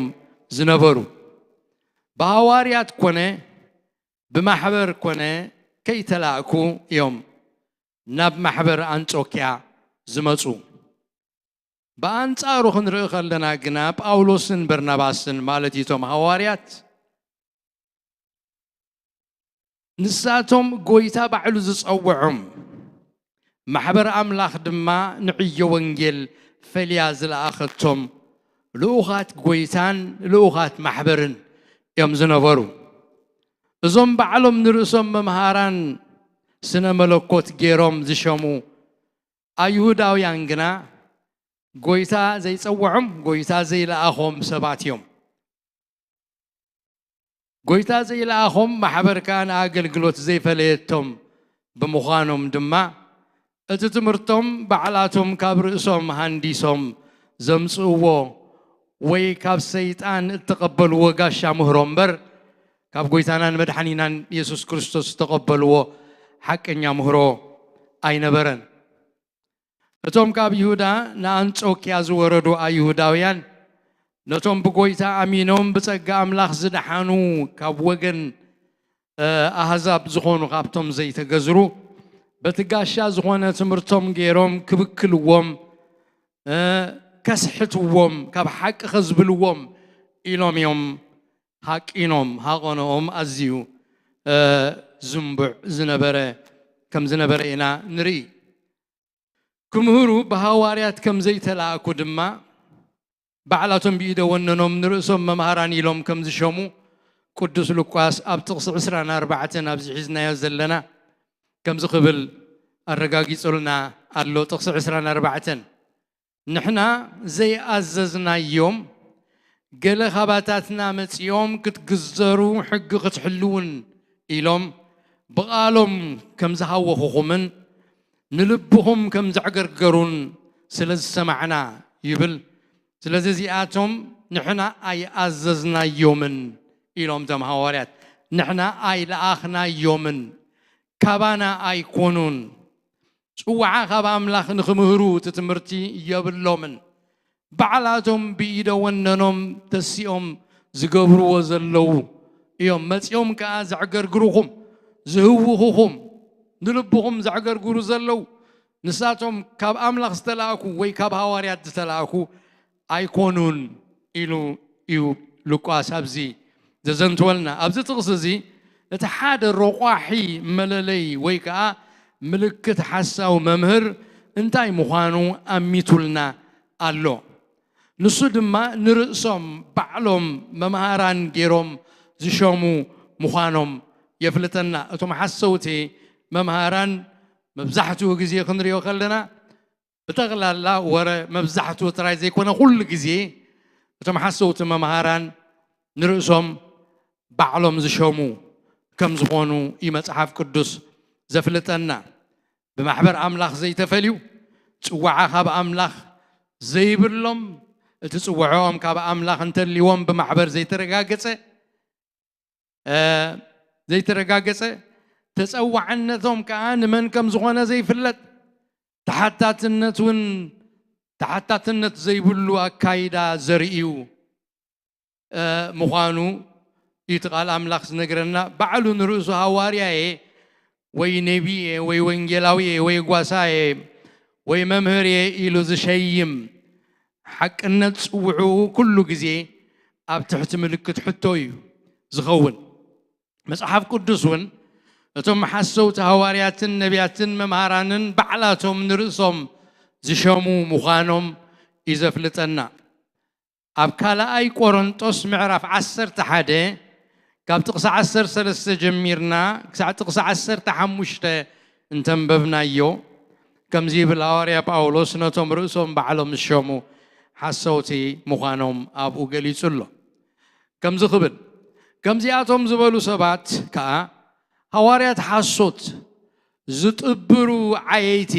ዝነበሩ። ብሃዋርያት ኮነ ብማሕበር ኮነ ከይተላእኩ እዮም ናብ ማሕበር ኣንጾክያ ዝመጹ። ብኣንጻሩ ክንርኢ ከለና ግና ጳውሎስን በርናባስን፣ ማለት እቶም ሃዋርያት፣ ንሳቶም ጎይታ ባዕሉ ዝጸውዖም፣ ማሕበር ኣምላኽ ድማ ንዕዮ ወንጌል ፈልያ ዝለኣኸቶም ልኡኻት ጎይታን ልኡኻት ማሕበርን እዮም ዝነበሩ። እዞም ባዕሎም ንርእሶም መምሃራን ስነ መለኮት ገይሮም ዝሸሙ ኣይሁዳውያን ግና ጎይታ ዘይጸውዖም፣ ጎይታ ዘይለኣኾም ሰባት እዮም። ጎይታ ዘይለኣኾም ማሕበር ከኣ ንኣገልግሎት ዘይፈለየቶም ብምዃኖም ድማ፣ እቲ ትምህርቶም ባዕላቶም ካብ ርእሶም ሃንዲሶም ዘምጽእዎ ወይ ካብ ሰይጣን እተቐበልዎ ጋሻ ምህሮ እምበር፣ ካብ ጎይታናን መድሓኒናን የሱስ ክርስቶስ ዝተቐበልዎ ሓቀኛ ምህሮ ኣይነበረን። እቶም ካብ ይሁዳ ንኣንጾክያ ዝወረዱ ኣይሁዳውያን፣ ነቶም ብጎይታ ኣሚኖም ብጸጋ ኣምላኽ ዝደሓኑ ካብ ወገን፣ እ፣ ኣህዛብ ዝኾኑ ካብቶም ዘይተገዝሩ፣ በቲ ጋሻ ዝኾነ ትምህርቶም ገይሮም ክብክልዎም፣ እ፣ ከስሕትዎም፣ ካብ ሓቂ ከዝብልዎም ኢሎም እዮም ሃቂኖም። ሃቐኖኦም ኣዝዩ፣ እ፣ ዝንቡዕ ዝነበረ፣ ከም ዝነበረ ኢና ንርኢ። ክምህሩ ብሃዋርያት ከም ዘይተላእኩ ድማ፣ ባዕላቶም ብኢደ ወነኖም ንርእሶም መምሃራን ኢሎም ከም ዝሸሙ ቅዱስ ሉቃስ ኣብ ጥቕሲ ዕስራን ኣርባዕተን ኣብዚ ሒዝናዮ ዘለና ከምዚ ክብል ኣረጋጊጹልና ኣሎ። ጥቕሲ ዕስራን ኣርባዕተን፣ ንሕና ዘይኣዘዝናዮም ገለ ካባታትና መጺኦም ክትግዘሩ ሕጊ ክትሕልዉን ኢሎም ብቓሎም ከም ዝሃወኹኹምን ንልብኹም ከም ዘዕገርገሩን ስለ ዝሰማዕና ይብል። ስለዚ እዚኣቶም ንሕና ኣይኣዘዝናዮምን ኢሎም እቶም ሃዋርያት፣ ንሕና ኣይለኣኽናዮምን፣ ካባና ኣይኮኑን። ጽዋዓ ካብ ኣምላኽ ንኽምህሩ እቲ ትምህርቲ የብሎምን። ባዕላቶም ብኢደ ወነኖም ተሲኦም ዝገብርዎ ዘለዉ እዮም። መጺኦም ከኣ ዘዕገርግሩኹም፣ ዝህውኹኹም፣ ንልብኹም ዘዕገርግሩ ዘለዉ፣ ንሳቶም ካብ ኣምላኽ ዝተላእኩ ወይ ካብ ሃዋርያት ዝተላእኩ ኣይኮኑን ኢሉ እዩ ሉቃስ ኣብዚ ዘዘንትወልና። ኣብዚ ጥቕሲ እዚ እቲ ሓደ ረቋሒ መለለይ ወይ ከኣ ምልክት ሓሳዊ መምህር እንታይ ምዃኑ ኣሚቱልና ኣሎ። ንሱ ድማ ንርእሶም ባዕሎም መምሃራን ገይሮም ዝሸሙ ምዃኖም የፍልጠና። እቶም ሓሰውቲ መምሃራን መብዛሕትኡ ግዜ ክንሪኦ ከለና ብጠቕላላ ወረ መብዛሕትኡ ጥራይ ዘይኮነ ኩሉ ግዜ እቶም ሓሰውቲ መምሃራን ንርእሶም ባዕሎም ዝሸሙ ከም ዝኾኑ እዩ መጽሓፍ ቅዱስ ዘፍልጠና። ብማሕበር ኣምላኽ ዘይተፈልዩ፣ ጽዋዓ ካብ ኣምላኽ ዘይብሎም፣ እቲ ጽውዖኦም ካብ ኣምላኽ እንተልይዎም ብማሕበር ዘይተረጋገጸ፣ እ፣ ዘይተረጋገጸ፣ ተጸዋዕነቶም ከኣ ንመን ከም ዝኾነ ዘይፍለጥ፣ ተሓታትነት እውን፣ ተሓታትነት ዘይብሉ ኣካይዳ ዘርእዩ፣ እ፣ ምዃኑ እዩ እቲ ቃል ኣምላኽ ዝነግረና። ባዕሉ ንርእሱ ሃዋርያ እየ፣ ወይ ነቢ እየ፣ ወይ ወንጌላዊ እየ፣ ወይ ጓሳ እየ፣ ወይ መምህር እየ ኢሉ ዝሸይም ሓቅነት ጽውዕኡ ኩሉ ግዜ ኣብ ትሕቲ ምልክት ሕቶ እዩ ዝኸውን። መጽሓፍ ቅዱስ እውን እቶም ሓሰውቲ ሃዋርያትን ነቢያትን መምሃራንን ባዕላቶም ንርእሶም ዝሸሙ ምዃኖም እዩ ዘፍልጠና። ኣብ ካልኣይ ቆሮንጦስ ምዕራፍ ዓሰርተ ሓደ ካብ ጥቕሲ ዓሰርተ ሰለስተ ጀሚርና ክሳዕ ጥቕሲ ዓሰርተ ሓሙሽተ እንተንበብናዮ፣ ከምዚ ይብል ሃዋርያ ጳውሎስ ነቶም ርእሶም ባዕሎም ዝሸሙ ሓሰውቲ ምዃኖም ኣብኡ ገሊጹ ኣሎ። ከምዚ ክብል፣ ከምዚኣቶም ዝበሉ ሰባት ከኣ ሃዋርያት ሓሶት ዝጥብሩ ዓየይቲ፣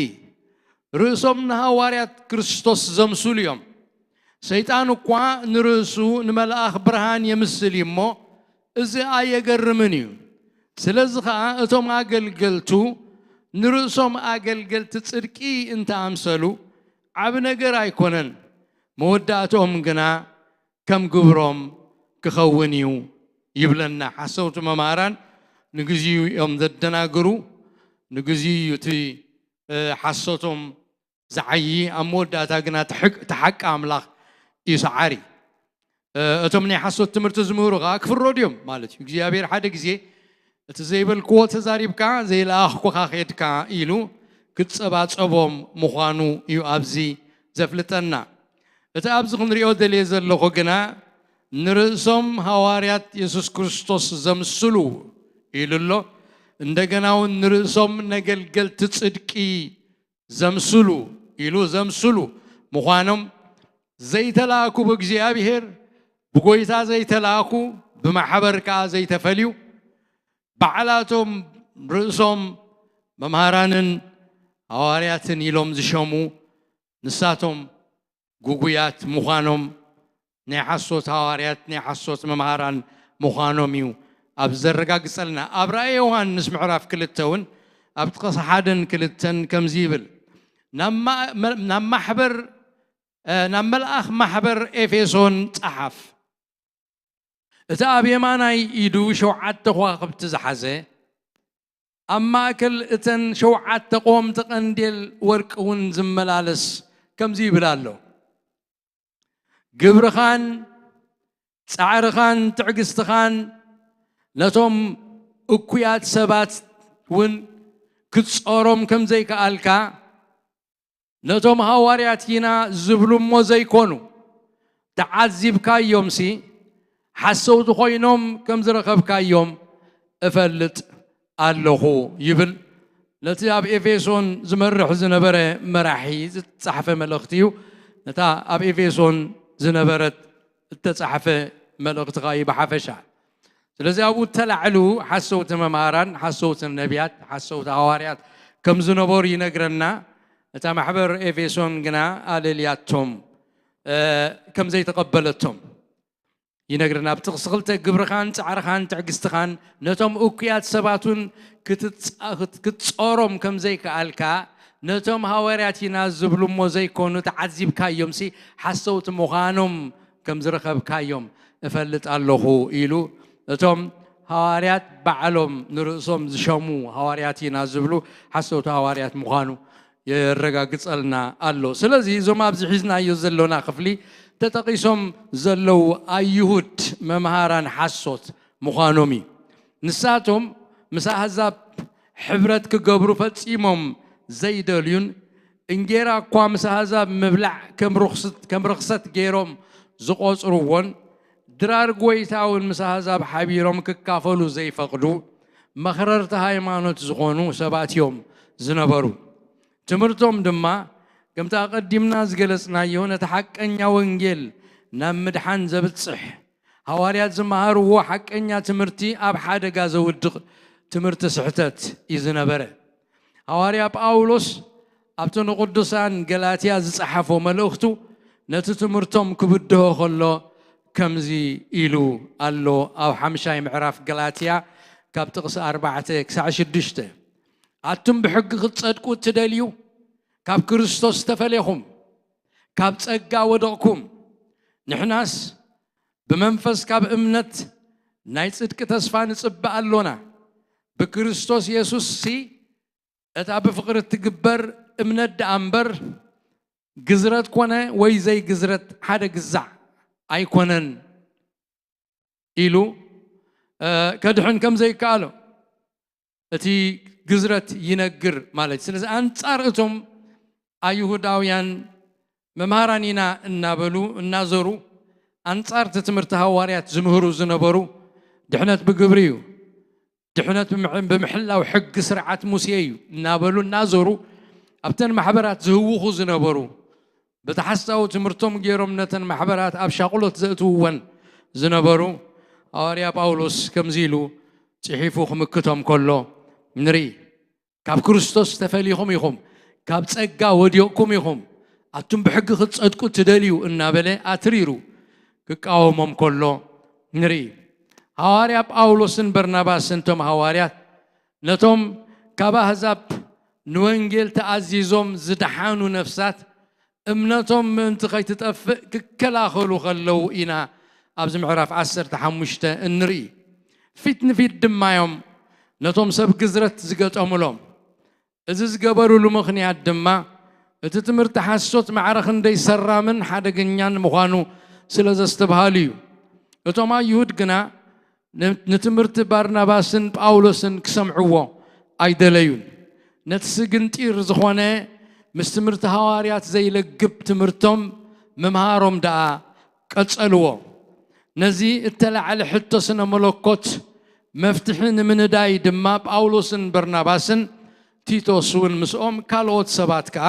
ርእሶም ንሃዋርያት ክርስቶስ ዘምስሉ እዮም። ሰይጣን እኳ ንርእሱ ንመልኣኽ ብርሃን የምስል እዩ እሞ፣ እዚ ኣየገርምን እዩ። ስለዚ ኸኣ እቶም ኣገልገልቱ ንርእሶም ኣገልገልቲ ጽድቂ እንተ ኣምሰሉ፣ ዓቢ ነገር ኣይኮነን። መወዳእትኦም ግና ከም ግብሮም ክኸውን እዩ ይብለና። ሓሰውቲ መማህራን ንግዚኡ እዮም ዘደናግሩ። ንግዚኡ እዩ እቲ፣ እ፣ ሓሶቶም ዝዓዪ፣ ኣብ መወዳእታ ግና እቲ ሕቅ-፣ እቲ ሓቂ ኣምላኽ እዩ ሰዓሪ። እ፣ እቶም ናይ ሓሶት ትምህርቲ ዝምህሩ ኸዓ ክፍረዱ እዮም ማለት እዩ። እግዚኣብሔር ሓደ ግዜ እቲ ዘይበልክዎ ተዛሪብካ፣ ዘይለኣኽኩኻ ኬድካ ኢሉ ክጸባጸቦም ምዃኑ እዩ ኣብዚ ዘፍልጠና። እቲ ኣብዚ ክንሪኦ ደልየ ዘለኹ ግና፣ ንርእሶም ሃዋርያት የሱስ ክርስቶስ ዘምስሉ ኢሉ ኣሎ። እንደገና እውን ንርእሶም ነገልገልቲ ጽድቂ ዘምስሉ ኢሉ፣ ዘምስሉ ምዃኖም፣ ዘይተላእኩ፣ ብእግዚኣብሔር ብጎይታ ዘይተላእኩ፣ ብማሕበር ከኣ ዘይተፈልዩ፣ ባዕላቶም ርእሶም መምሃራንን ሃዋርያትን ኢሎም ዝሸሙ፣ ንሳቶም ግጉያት ምዃኖም፣ ናይ ሓሶት ሃዋርያት፣ ናይ ሓሶት መምሃራን ምዃኖም እዩ ኣብ ዘረጋግጸልና። ኣብ ራእየ ዮሃንስ ምዕራፍ ክልተ እውን ኣብ ጥቕሲ ሓደን ክልተን ከምዚ ይብል፣ ናብ ማ-፣ መ-፣ ናብ ማሕበር፣ እ፣ ናብ መልኣኽ ማሕበር ኤፌሶን ጸሓፍ። እቲ ኣብ የማናይ ኢዱ ሸውዓተ ከዋኽብቲ ዝሓዘ፣ ኣብ ማእከል እተን ሸውዓተ ቆምቲ ቀንዴል ወርቂ እውን ዝመላለስ ከምዚ ይብል ኣሎ፣ ግብርኻን ጻዕርኻን ትዕግስትኻን ነቶም እኩያት ሰባት እውን ክትጾሮም ከም ዘይከኣልካ፣ ነቶም ሃዋርያት ኢና ዝብሉ እሞ ዘይኮኑ፣ ተዓዚብካዮምሲ፣ ሓሰውቲ ኮይኖም ከም ዝረኸብካዮም እፈልጥ ኣለኹ ይብል። ነቲ ኣብ ኤፌሶን ዝመርሕ ዝነበረ መራሒ ዝተጻሕፈ መልእኽቲ እዩ። ነታ ኣብ ኤፌሶን ዝነበረት እተጻሕፈ መልእኽቲ ኸኣ እዩ ብሓፈሻ። ስለዚ ኣብኡ እተላዕሉ ሓሰውቲ መምሃራን፣ ሓሰውቲ ነቢያት፣ ሓሰውቲ ሃዋርያት ከም ዝነበሩ ይነግረና። እታ ማሕበር ኤፌሶን ግና ኣለልያቶም፣ እ፣ ከም ዘይተቐበለቶም ይነግረና። ኣብ ጥቕሲ ክልተ፣ ግብርኻን ጻዕርኻን ትዕግስትኻን ነቶም እኩያት ሰባት እውን ክትጻ-፣ ክት-፣ ክትጾሮም ከም ዘይከኣልካ፣ ነቶም ሃዋርያት ኢና ዝብሉ እሞ ዘይኮኑ ተዓዚብካዮምሲ፣ ሓሰውቲ ምዃኖም ከም ዝረኸብካዮም እፈልጥ ኣለኹ ኢሉ፣ እቶም ሃዋርያት ባዕሎም ንርእሶም ዝሸሙ ሃዋርያት ኢና ዝብሉ ሓሰውቲ ሃዋርያት ምዃኑ የረጋግጸልና ኣሎ። ስለዚ እዞም ኣብዚ ሒዝናዮ ዘሎና ክፍሊ ተጠቒሶም ዘለዉ ኣይሁድ መምሃራን ሓሶት ምዃኖም እዩ። ንሳቶም ምስ ኣህዛብ ሕብረት ክገብሩ ፈጺሞም ዘይደልዩን፣ እንጌራ እኳ ምስ ኣህዛብ ምብላዕ ከም ርኽስት-፣ ከም ርኽሰት ገይሮም ዝቖጽርዎን፣ ድራር ጐይታ እውን ምስ ኣህዛብ ሓቢሮም ክካፈሉ ዘይፈቕዱ፣ መኽረርቲ ሃይማኖት ዝኾኑ ሰባት እዮም ዝነበሩ። ትምህርቶም ድማ፣ ከምቲ ኣቐዲምና ዝገለጽናዮ፣ ነቲ ሓቀኛ ወንጌል ናብ ምድሓን ዘብጽሕ፣ ሃዋርያት ዝመሃርዎ ሓቀኛ ትምህርቲ ኣብ ሓደጋ ዘውድቕ ትምህርቲ ስሕተት እዩ ዝነበረ። ሃዋርያ ጳውሎስ ኣብቲ ንቕዱሳን ገላትያ ዝጸሓፎ መልእኽቱ፣ ነቲ ትምህርቶም ክብድሆ ከሎ ከምዚ ኢሉ ኣሎ። ኣብ ሓምሻይ ምዕራፍ ገላትያ ካብ ጥቕሲ ኣርባዕተ ክሳዕ ሽዱሽተ፣ ኣቱም ብሕጊ ክትጸድቁ እትደልዩ፣ ካብ ክርስቶስ ተፈሌኹም፣ ካብ ጸጋ ወደቕኩም። ንሕናስ ብመንፈስ ካብ እምነት ናይ ጽድቂ ተስፋ ንጽበ ኣሎና። ብክርስቶስ የሱስ ሲ እታ ብፍቕሪ እትግበር እምነት ደኣ እምበር፣ ግዝረት ኮነ ወይ ዘይግዝረት ሓደ ግዛዕ ኣይኮነን ኢሉ፣ እ፣ ከድሕን ከም ዘይከኣሎ እቲ ግዝረት ይነግር ማለት እዩ። ስለዚ ኣንጻር እቶም ኣይሁዳውያን መምሃራን ኢና እናበሉ እናዞሩ ኣንጻር እቲ ትምህርቲ ሃዋርያት ዝምህሩ ዝነበሩ፣ ድሕነት ብግብሪ እዩ፣ ድሕነት ብምሕ-፣ ብምሕላው ሕጊ ስርዓት ሙሴ እዩ እናበሉ እናዞሩ ኣብተን ማሕበራት ዝህውኹ ዝነበሩ፣ በቲ ሓሳዊ ትምህርቶም ገይሮም ነተን ማሕበራት ኣብ ሻቕሎት ዘእትውወን ዝነበሩ፣ ሃዋርያ ጳውሎስ ከምዚ ኢሉ ጽሒፉ ክምክቶም ከሎ ንርኢ። ካብ ክርስቶስ ተፈሊኹም ኢኹም፣ ካብ ጸጋ ወዲቕኩም ኢኹም፣ ኣቱም ብሕጊ ክትጸድቁ ትደልዩ እናበለ ኣትሪሩ ክቃወሞም ከሎ ንርኢ። ሃዋርያ ጳውሎስን በርናባስን፣ እቶም ሃዋርያት፣ ነቶም ካብ ኣህዛብ ንወንጌል ተኣዚዞም ዝደሓኑ ነፍሳት እምነቶም ምእንቲ ከይትጠፍእ ክከላኸሉ ከለዉ ኢና ኣብዚ ምዕራፍ ዓሰርተ ሓሙሽተ እንርኢ። ፊት ንፊት ድማ እዮም ነቶም ሰብ ግዝረት ዝገጠሙሎም። እዚ ዝገበሩሉ ምኽንያት ድማ እቲ ትምህርቲ ሓሶት ማዕረ ክንደይ ሰራምን ሓደገኛን ምዃኑ ስለ ዘስተብሃሉ እዩ። እቶም ኣይሁድ ግና ን-፣ ንትምህርቲ ባርናባስን ጳውሎስን ክሰምዕዎ ኣይደለዩን። ነቲ ስግንጢር ዝኾነ ምስ ትምህርቲ ሃዋርያት ዘይለግብ ትምህርቶም ምምሃሮም ደኣ ቀጸልዎ። ነዚ እተላዕለ ሕቶ ስነ መለኮት መፍትሒ ንምንዳይ ድማ ጳውሎስን በርናባስን ቲቶስ እውን ምስኦም ካልኦት ሰባት ከኣ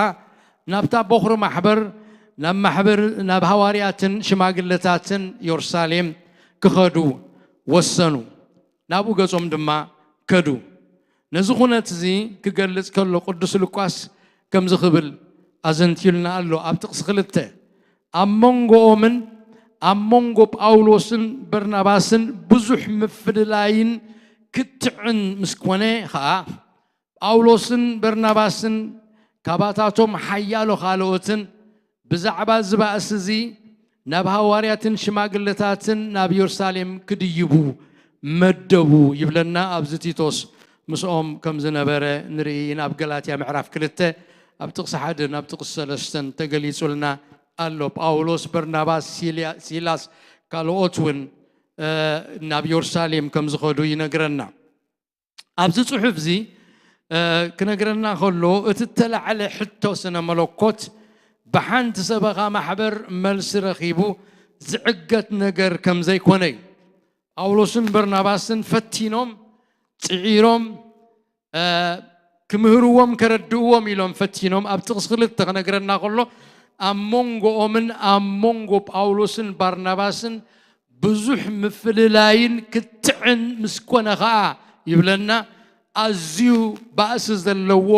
ናብታ ቦኽሪ ማሕበር፣ ናብ ማሕበር፣ ናብ ሃዋርያትን ሽማግለታትን የሩሳሌም ክኸዱ ወሰኑ። ናብኡ ገጾም ድማ ከዱ። ነዚ ኩነት እዚ ክገልጽ ከሎ ቅዱስ ሉቃስ ከምዚ ክብል ኣዘንትዩልና ኣሎ። ኣብ ጥቕሲ ክልተ፣ ኣብ መንጎኦምን ኣብ መንጎ ጳውሎስን በርናባስን ብዙሕ ምፍልላይን ክትዕን ምስ ኮነ ኸኣ፣ ጳውሎስን በርናባስን ካባታቶም ሓያሎ ካልኦትን ብዛዕባ እዚ ባእሲ እዚ ናብ ሃዋርያትን ሽማግለታትን ናብ የሩሳሌም ክድይቡ መደቡ ይብለና። ኣብዚ ቲቶስ ምስኦም ከም ዝነበረ ንርኢ ኢና። ኣብ ገላትያ ምዕራፍ ክልተ ኣብ ጥቕሲ ሓደ ናብ ጥቕሲ ሰለስተን ተገሊጹልና ኣሎ። ጳውሎስ፣ በርናባስ፣ ሲልያ-፣ ሲላስ፣ ካልኦት እውን፣ እ፣ ናብ የሩሳሌም ከም ዝኸዱ ይነግረና። ኣብዚ ጽሑፍ እዚ፣ እ፣ ክነግረና ከሎ፣ እቲ እተላዕለ ሕቶ ስነ መለኮት ብሓንቲ ሰበኻ ማሕበር መልሲ ረኺቡ ዝዕገት ነገር ከም ዘይኮነ እዩ። ጳውሎስን በርናባስን ፈቲኖም፣ ጽዒሮም፣ እ፣ ክምህርዎም፣ ከረድእዎም ኢሎም ፈቲኖም። ኣብ ጥቕሲ ክልተ ክነግረና ከሎ፣ ኣብ መንጎኦምን ኣብ መንጎ ጳውሎስን ባርናባስን ብዙሕ ምፍልላይን ክትዕን ምስ ኮነ ኸኣ ይብለና፣ ኣዝዩ ባእሲ ዘለዎ፣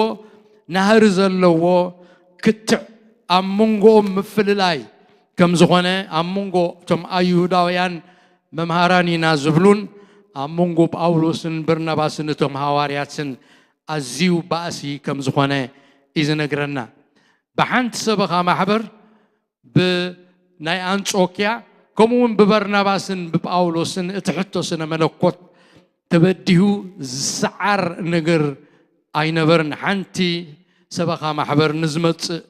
ናህሪ ዘለዎ ክትዕ ኣብ መንጎኦም ምፍልላይ ከም ዝኾነ፣ ኣብ መንጎ እቶም ኣይሁዳውያን መምሃራን ኢና ዝብሉን ኣብ መንጎ ጳውሎስን በርናባስን እቶም ሃዋርያትን ኣዝዩ ባእሲ ከም ዝኾነ እዩ ዝነግረና። ብሓንቲ ሰበኻ ማሕበር ብናይ ኣንጾክያ፣ ከምኡ እውን ብበርናባስን ብጳውሎስን እቲ ሕቶ ስነ መለኮት ተበዲሁ ዝሰዓር ነገር ኣይነበርን። ሓንቲ ሰበኻ ማሕበር ንዝመጽእ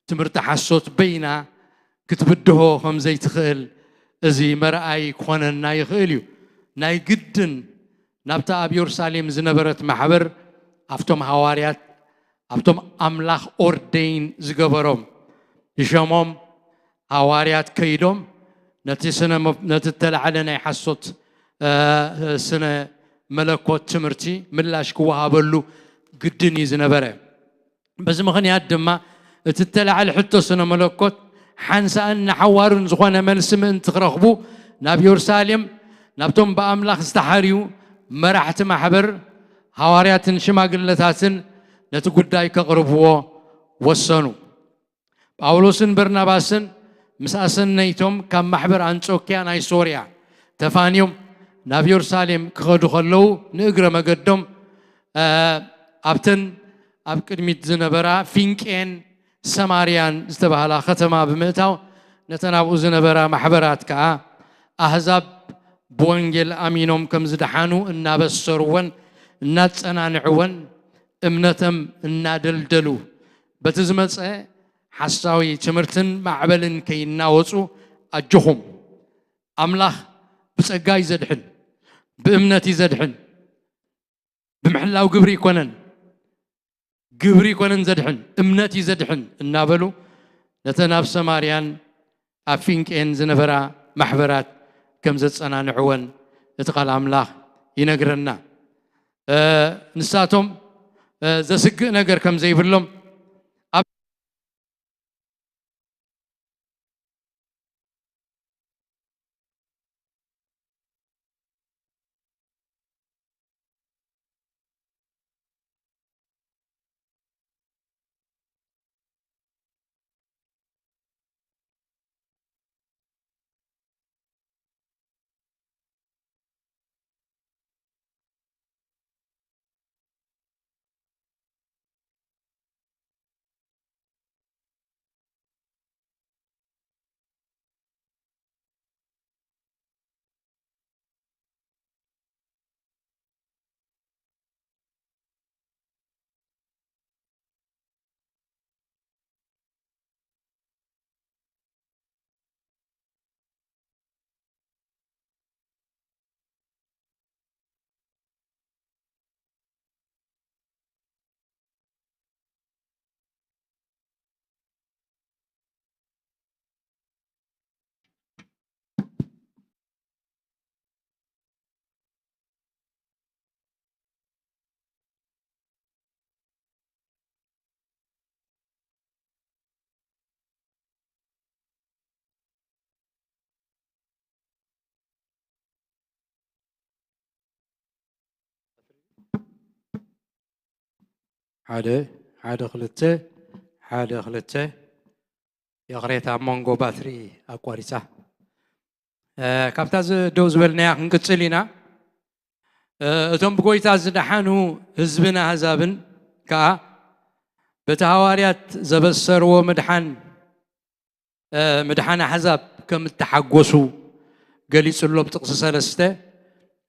ትምህርቲ ሓሶት በይና ክትብድሆ ከም ዘይትኽእል እዚ መርኣይ ክኾነና ይኽእል እዩ። ናይ ግድን ናብታ ኣብ የሩሳሌም ዝነበረት ማሕበር፣ ኣብቶም ሃዋርያት፣ ኣብቶም ኣምላኽ ኦርደይን ዝገበሮም፣ ዝሸሞም ሃዋርያት ከይዶም ነቲ ስነ መ-፣ ነቲ እተላዕለ ናይ ሓሶት፣ እ፣ ስነ መለኮት ትምህርቲ ምላሽ ክወሃበሉ ግድን እዩ ዝነበረ። በዚ ምኽንያት ድማ እቲ እተላዕለ ሕቶ ስነ መለኮት ሓንሳእን ንሓዋሩን ዝኾነ መልሲ ምእንቲ ክረኽቡ ናብ የሩሳሌም ናብቶም ብኣምላኽ ዝተሓርዩ መራሕቲ ማሕበር፣ ሃዋርያትን ሽማግለታትን ነቲ ጉዳይ ከቕርብዎ ወሰኑ። ጳውሎስን በርናባስን ምስ ኣሰነይቶም ካብ ማሕበር ኣንጾኪያ ናይ ሶርያ ተፋንዮም ናብ የሩሳሌም ክኸዱ ከለዉ፣ ንእግረ መገዶም፣ እ፣ ኣብተን ኣብ ቅድሚት ዝነበራ ፊንቄን ሰማርያን ዝተባህላ ከተማ ብምእታው፣ ነተን ኣብኡ ዝነበራ ማሕበራት ከኣ ኣህዛብ ብወንጌል ኣሚኖም ከም ዝደሓኑ እናበሰርወን እናጸናንዕወን፣ እምነቶም እናደልደሉ፣ በቲ ዝመጸ ሓሳዊ ትምህርትን ማዕበልን ከይናወጹ፣ ኣጆኹም፣ ኣምላኽ ብጸጋ እዩ ዘድሕን፣ ብእምነት እዩ ዘድሕን፣ ብምሕላው ግብሪ ይኮነን፣ ግብሪ ይኮነን ዘድሕን፣ እምነት እዩ ዘድሕን እናበሉ፣ ነተን ኣብ ሰማርያን ኣብ ፊንቄን ዝነበራ ማሕበራት ከም ዘጸናንዕወን እቲ ቃል ኣምላኽ ይነግረና። እ፣ ንሳቶም፣ እ፣ ዘስግእ ነገር ከም ዘይብሎም ኣብ ሓደ ሓደ ክልተ ሓደ ክልተ። ይቕሬታ፣ ኣብ መንጎ ባትሪ ኣቋሪጻ። እ፣ ካብታ ዝ-፣ ደው ዝበልናያ ክንቅጽል ኢና። እ፣ እቶም ብጎይታ ዝደሓኑ ህዝብን ኣህዛብን ከኣ በቲ ሃዋርያት ዘበሰርዎ ምድሓን፣ እ፣ ምድሓን ኣህዛብ ከም እተሓጎሱ ገሊጹ ኣሎ ብጥቕሲ ሰለስተ፣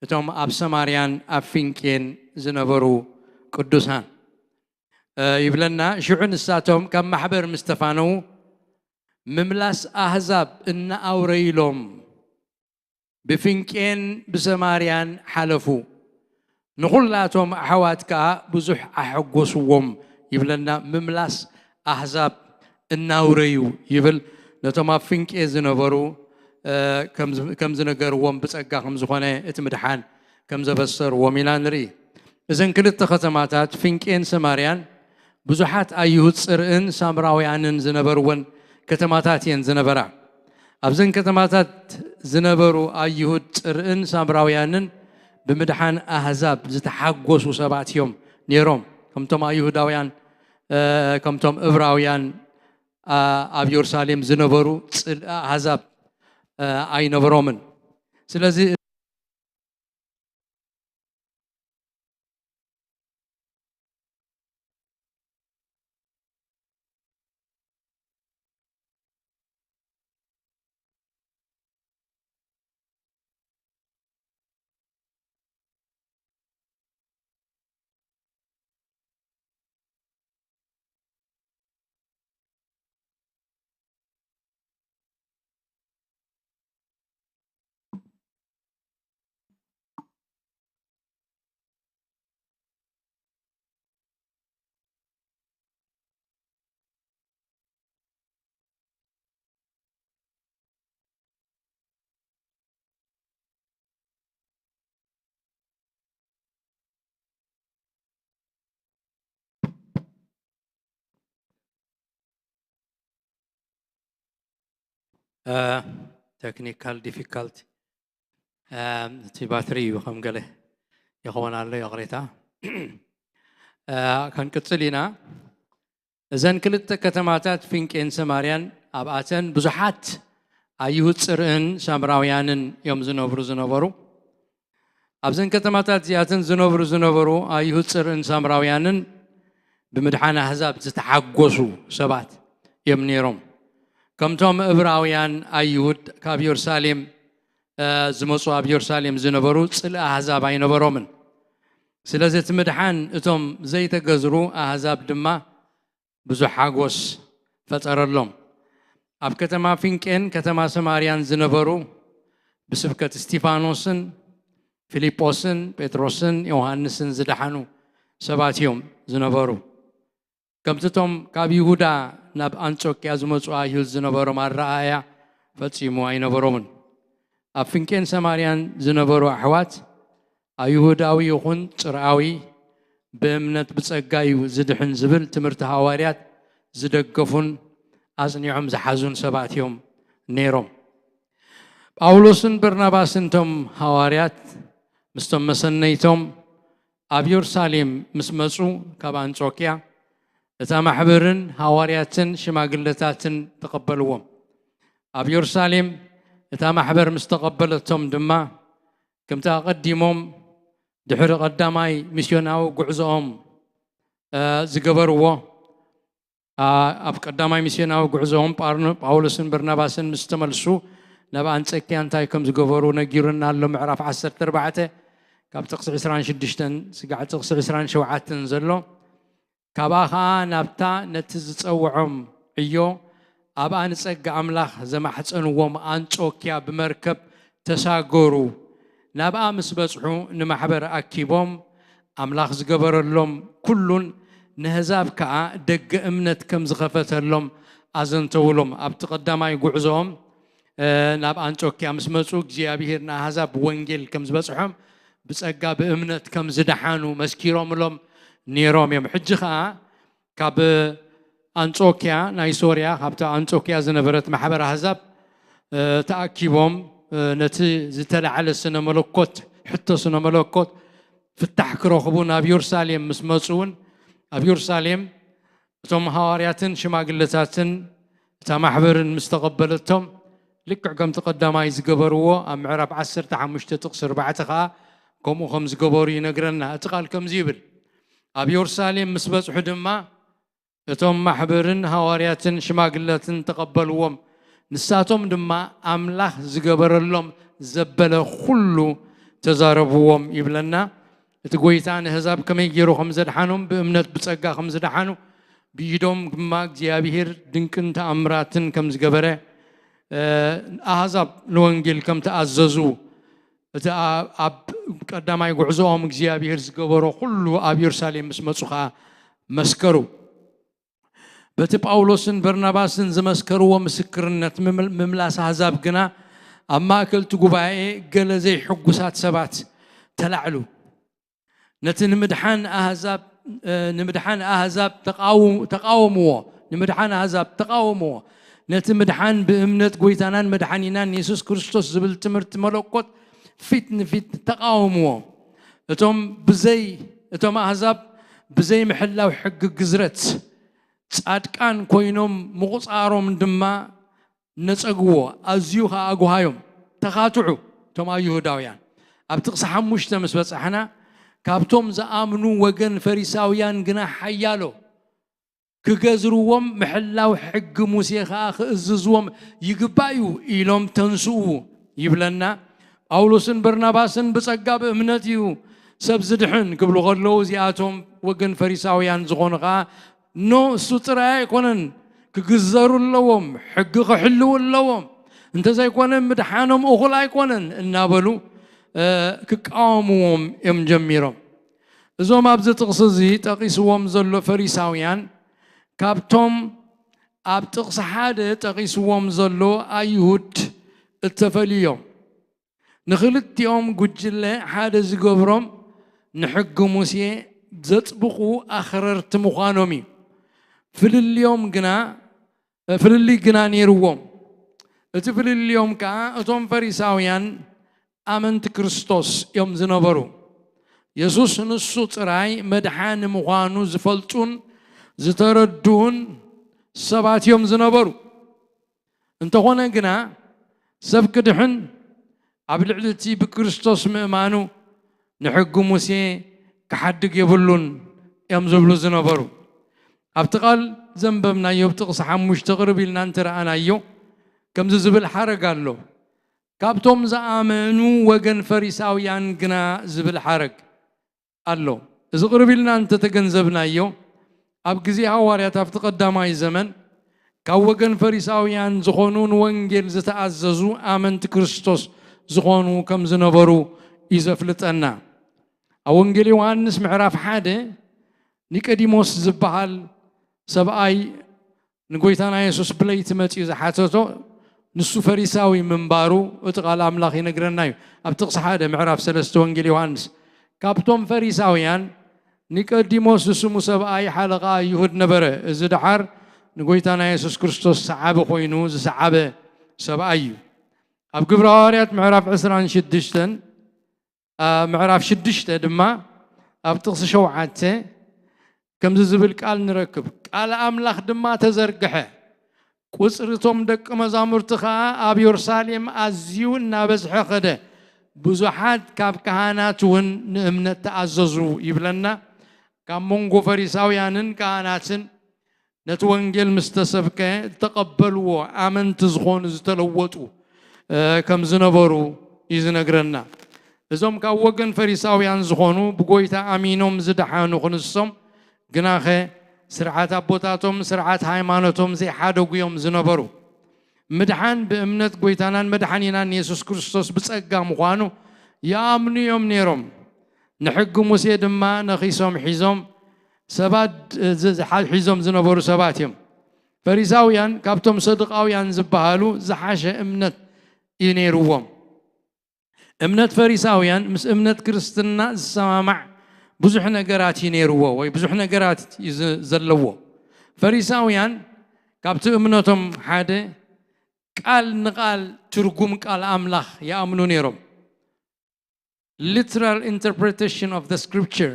እቶም ኣብ ሰማርያን ኣብ ፊንቄን ዝነበሩ ቅዱሳን፣ እ፣ ይብለና። ሽዑ ንሳቶም ካብ ማሕበር ምስ ተፋነዉ፣ ምምላስ ኣህዛብ እናኣውረዩሎም፣ ብፍንቄን ብሰማርያን ሓለፉ። ንኹላቶም ኣሕዋት ከኣ ብዙሕ ኣሐጎስዎም ይብለና። ምምላስ ኣህዛብ እናውረዩ ይብል። ነቶም ኣብ ፍንቄ ዝነበሩ፣ እ፣ ከም ዝ-፣ ከም ዝነገርዎም ብጸጋ ከም ዝኾነ እቲ ምድሓን ከም ዘበሰርዎም ኢና ንርኢ። እዘን ክልተ ከተማታት ፍንቄን ሰማርያን ብዙሓት ኣይሁድ ጽርኢን ሳምራውያንን ዝነበርወን ከተማታት እየን ዝነበራ። ኣብዘን ከተማታት ዝነበሩ ኣይሁድ ጽርኢን ሳምራውያንን ብምድሓን ኣህዛብ ዝተሓጎሱ ሰባት እዮም ነይሮም። ከምቶም ኣይሁዳውያን፣ እ፣ ከምቶም እብራውያን፣ እ፣ ኣብ የሩሳሌም ዝነበሩ ጽልኢ ኣህዛብ፣ እ፣ ኣይነበሮምን። ስለዚ እ፣ ቴክኒካል ዲፊካልቲ፣ እ፣ እቲ ባትሪ እዩ ከም ገለ ይኸውን ኣሎ፣ ይቕሬታ። እ፣ ከንቅጽል ኢና። እዘን ክልተ ከተማታት ፊንቄን ሰማርያን ኣብኣተን ብዙሓት ኣይሁድ ጽርኢን ሳምራውያንን እዮም ዝነብሩ ዝነበሩ። ኣብዘን ከተማታት እዚኣተን ዝነብሩ ዝነበሩ ኣይሁድ ጽርኢን ሳምራውያንን ብምድሓን ኣህዛብ ዝተሓጎሱ ሰባት እዮም ነይሮም። ከምቶም እብራውያን ኣይሁድ ካብ የሩሳሌም ዝመፁ ኣብ የሩሳሌም ዝነበሩ ፅልኢ ኣህዛብ ኣይነበሮምን። ስለዚ እቲ ምድሓን እቶም ዘይተገዝሩ ኣህዛብ ድማ ብዙሕ ሓጎስ ፈጠረሎም። ኣብ ከተማ ፊንቄን ከተማ ሰማርያን ዝነበሩ ብስብከት እስቲፋኖስን ፊልጶስን ጴጥሮስን ዮሃንስን ዝደሓኑ ሰባት እዮም ዝነበሩ። ከምቲ እቶም ካብ ይሁዳ ናብ ኣንጾኪያ ዝመጹ ኣይሁድ ዝነበሮም ኣረኣእያ ፈጺሙ ኣይነበሮምን። ኣብ ፍንቄን ሰማርያን ዝነበሩ ኣሕዋት ኣይሁዳዊ ይኹን ጽርኣዊ ብእምነት ብጸጋ እዩ ዝድሕን ዝብል ትምህርቲ ሃዋርያት ዝደገፉን ኣጽኒዖም ዝሓዙን ሰባት እዮም ነይሮም። ጳውሎስን በርናባስን እቶም ሃዋርያት ምስቶም መሰነይቶም ኣብ የሩሳሌም ምስ መጹ ካብ ኣንጾኪያ እታ ማሕበርን ሃዋርያትን ሽማግለታትን ተቐበልዎም። ኣብ የሩሳሌም እታ ማሕበር ምስ ተቐበለቶም ድማ ከምቲ ኣቐዲሞም ድሕሪ ቀዳማይ ሚስዮናዊ ጉዕዞኦም ዝገበርዎ ኣብ ቀዳማይ ሚስዮናዊ ጉዕዞኦም ጳውሎስን በርናባስን ምስ ተመልሱ ናብ ኣንጸኪያ እንታይ ከም ዝገበሩ ነጊሩና ኣሎ። ምዕራፍ ዓሰርተ ኣርባዕተ ካብ ጥቕሲ ዕስራን ሽዱሽተን ስጋዕ ጥቕሲ ዕስራን ሸውዓተን ዘሎ። ካብኣ ኸዓ ናብታ ነቲ ዝጸውዖም ዕዮ ኣብኣ ንጸጋ ኣምላኽ ዘማሕጸንዎም ኣንጾኪያ ብመርከብ ተሳገሩ። ናብኣ ምስ በጽሑ ንማሕበር ኣኪቦም ኣምላኽ ዝገበረሎም ኩሉን ንህዛብ ከኣ ደገ እምነት ከም ዝኸፈተሎም ኣዘንተውሎም። ኣብቲ ቀዳማይ ጉዕዞኦም ናብ ኣንጾኪያ ምስ መጹ እግዚኣብሔር ንኣህዛብ ብወንጌል ከም ዝበጽሖም ብጸጋ ብእምነት ከም ዝደሓኑ መስኪሮምሎም ነይሮም እዮም። ሕጂ ኸኣ ካብ ኣንጾኪያ ናይ ሶርያ ካብታ ኣንጾኪያ ዝነበረት ማሕበር ኣህዛብ ተኣኪቦም ነቲ ዝተላዕለ ስነ መለኮት ሕቶ ስነ መለኮት ፍታሕ ክረኽቡ ናብ የሩሳሌም ምስ መጹ እውን ኣብ የሩሳሌም እቶም ሃዋርያትን ሽማግለታትን እታ ማሕበርን ምስ ተቐበለቶም ልክዕ ከምቲ ቀዳማይ ዝገበርዎ ኣብ ምዕራፍ ዓሰርተ ሓሙሽተ ጥቕሲ ኣርባዕተ ኸዓ ከምኡ ከም ዝገበሩ ይነግረና። እቲ ቃል ከምዚ ይብል፣ ኣብ የሩሳሌም ምስ በጽሑ ድማ እቶም ማሕበርን ሃዋርያትን ሽማግለትን ተቐበልዎም። ንሳቶም ድማ ኣምላኽ ዝገበረሎም ዘበለ ኩሉ ተዛረብዎም ይብለና። እቲ ጎይታ ንህዛብ ከመይ ገይሩ ከም ዘድሓኖም ብእምነት ብጸጋ ከም ዝደሓኑ ብኢዶም ድማ እግዚኣብሔር ድንቅን ተኣምራትን ከም ዝገበረ ኣህዛብ ንወንጌል ከም ተኣዘዙ እቲ ኣብ ቀዳማይ ጉዕዞኦም እግዚኣብሔር ዝገበሮ ኩሉ ኣብ የሩሳሌም ምስ መጹ ኸዓ መስከሩ። በቲ ጳውሎስን በርናባስን ዝመስከርዎ ምስክርነት ምምላስ ኣህዛብ ግና ኣብ ማእከል እቲ ጉባኤ ገለ ዘይሕጉሳት ሰባት ተላዕሉ። ነቲ ንምድሓን ኣህዛብ ንምድሓን ኣህዛብ ተቃወምዎ ንምድሓን ኣህዛብ ተቃወምዎ። ነቲ ምድሓን ብእምነት ጎይታናን መድሓኒናን የሱስ ክርስቶስ ዝብል ትምህርቲ መለኮት ፊት ንፊት ተቃወምዎ። እቶም ብዘይ እቶም ኣህዛብ ብዘይ ምሕላው ሕጊ ግዝረት ጻድቃን ኮይኖም ምቑጻሮም ድማ ነጸግዎ፣ ኣዝዩ ኸኣ ኣጉሃዮም። ተኻትዑ እቶም ኣይሁዳውያን። ኣብ ጥቕሲ ሓሙሽተ ምስ በጻሕና፣ ካብቶም ዝኣምኑ ወገን ፈሪሳውያን ግና ሓያሎ ክገዝርዎም፣ ምሕላው ሕጊ ሙሴ ኸኣ ክእዝዝዎም ይግባእ እዩ ኢሎም ተንስኡ ይብለና። ጳውሎስን በርናባስን ብጸጋ ብእምነት እዩ ሰብ ዝድሕን ክብሉ ከለዉ፣ እዚኣቶም ወገን ፈሪሳውያን ዝኾኑ ኸኣ ኖ እሱ ጥራይ ኣይኮነን ክግዘሩ ኣለዎም፣ ሕጊ ክሕልው ኣለዎም፣ እንተዘይኮነ ምድሓኖም እኹል ኣይኮነን እናበሉ ክቃወምዎም እዮም ጀሚሮም። እዞም ኣብዚ ጥቕሲ እዚ ጠቒስዎም ዘሎ ፈሪሳውያን ካብቶም ኣብ ጥቕሲ ሓደ ጠቒስዎም ዘሎ ኣይሁድ እተፈልዩ እዮም። ንኽልቲኦም ጉጅለ ሓደ ዝገብሮም ንሕጊ ሙሴ ዘጥብቑ ኣኽረርቲ ምዃኖም እዩ። ፍልልዮም ግና ፍልልይ ግና ነይርዎም። እቲ ፍልልዮም ከኣ እቶም ፈሪሳውያን ኣመንቲ ክርስቶስ እዮም ዝነበሩ። የሱስ ንሱ ጥራይ መድሓኒ ምዃኑ ዝፈልጡን ዝተረድኡን ሰባት እዮም ዝነበሩ። እንተኾነ ግና ሰብ ክድሕን ኣብ ልዕሊ እቲ ብክርስቶስ ምእማኑ ንሕጊ ሙሴ ክሓድግ የብሉን እዮም ዝብሉ ዝነበሩ። ኣብቲ ቃል ዘንበብናዮ ኣብ ጥቕሲ ሓሙሽተ ቅርብ ኢልና እንተረኣናዮ ከምዚ ዝብል ሓረግ ኣሎ። ካብቶም ዝኣመኑ ወገን ፈሪሳውያን ግና ዝብል ሓረግ ኣሎ። እዚ ቅርብ ኢልና እንተተገንዘብናዮ ኣብ ግዜ ሃዋርያት ኣብቲ ቀዳማይ ዘመን ካብ ወገን ፈሪሳውያን ዝኾኑ ንወንጌል ዝተኣዘዙ ኣመንቲ ክርስቶስ ዝኾኑ ከም ዝነበሩ እዩ ዘፍልጠና። ኣብ ወንጌል ዮሃንስ ምዕራፍ ሓደ ኒቆዲሞስ ዝበሃል ሰብኣይ ንጎይታና የሱስ ብለይቲ መጺኡ ዝሓተቶ ንሱ ፈሪሳዊ ምንባሩ እቲ ቃል ኣምላኽ ይነግረና እዩ። ኣብ ጥቕሲ ሓደ ምዕራፍ ሰለስተ ወንጌል ዮሃንስ ካብቶም ፈሪሳውያን ኒቆዲሞስ ዝስሙ ሰብኣይ ሓለቓ ይሁድ ነበረ። እዚ ደሓር ንጎይታና የሱስ ክርስቶስ ሰዓቢ ኮይኑ ዝሰዓበ ሰብኣይ እዩ። ኣብ ግብረ ሃዋርያት ምዕራፍ ዕስራን ሽዱሽተን ምዕራፍ ሽዱሽተ ድማ ኣብ ጥቕሲ ሸውዓተ ከምዚ ዝብል ቃል ንረክብ። ቃል ኣምላኽ ድማ ተዘርግሐ፣ ቁጽሪ እቶም ደቂ መዛሙርቲ ኸኣ ኣብ የሩሳሌም ኣዝዩ እናበዝሐ ኸደ፣ ብዙሓት ካብ ካህናት እውን ንእምነት ተኣዘዙ ይብለና። ካብ መንጎ ፈሪሳውያንን ካህናትን ነቲ ወንጌል ምስ ተሰብከ ዝተቐበልዎ ኣመንቲ ዝኾኑ ዝተለወጡ ከም ዝነበሩ እዩ ዝነግረና። እዞም ካብ ወገን ፈሪሳውያን ዝኾኑ ብጎይታ ኣሚኖም ዝደሓኑ ክንሶም ግናኸ ስርዓት ኣቦታቶም ስርዓት ሃይማኖቶም ዘይሓደጉ እዮም ዝነበሩ። ምድሓን ብእምነት ጎይታናን መድሓኒናን የሱስ ክርስቶስ ብጸጋ ምዃኑ ይኣምኑ እዮም ነይሮም። ንሕጊ ሙሴ ድማ ነኺሶም ሒዞም ሰባት ሒዞም ዝነበሩ ሰባት እዮም። ፈሪሳውያን ካብቶም ሰዱቃውያን ዝበሃሉ ዝሓሸ እምነት እዩ ነይርዎም። እምነት ፈሪሳውያን ምስ እምነት ክርስትና ዝሰማማዕ ብዙሕ ነገራት እዩ ነይርዎ ወይ ብዙሕ ነገራት እዩ ዘለዎ። ፈሪሳውያን ካብቲ እምነቶም ሓደ ቃል ንቃል ትርጉም ቃል ኣምላኽ ይኣምኑ ነይሮም። Literal interpretation of the scripture,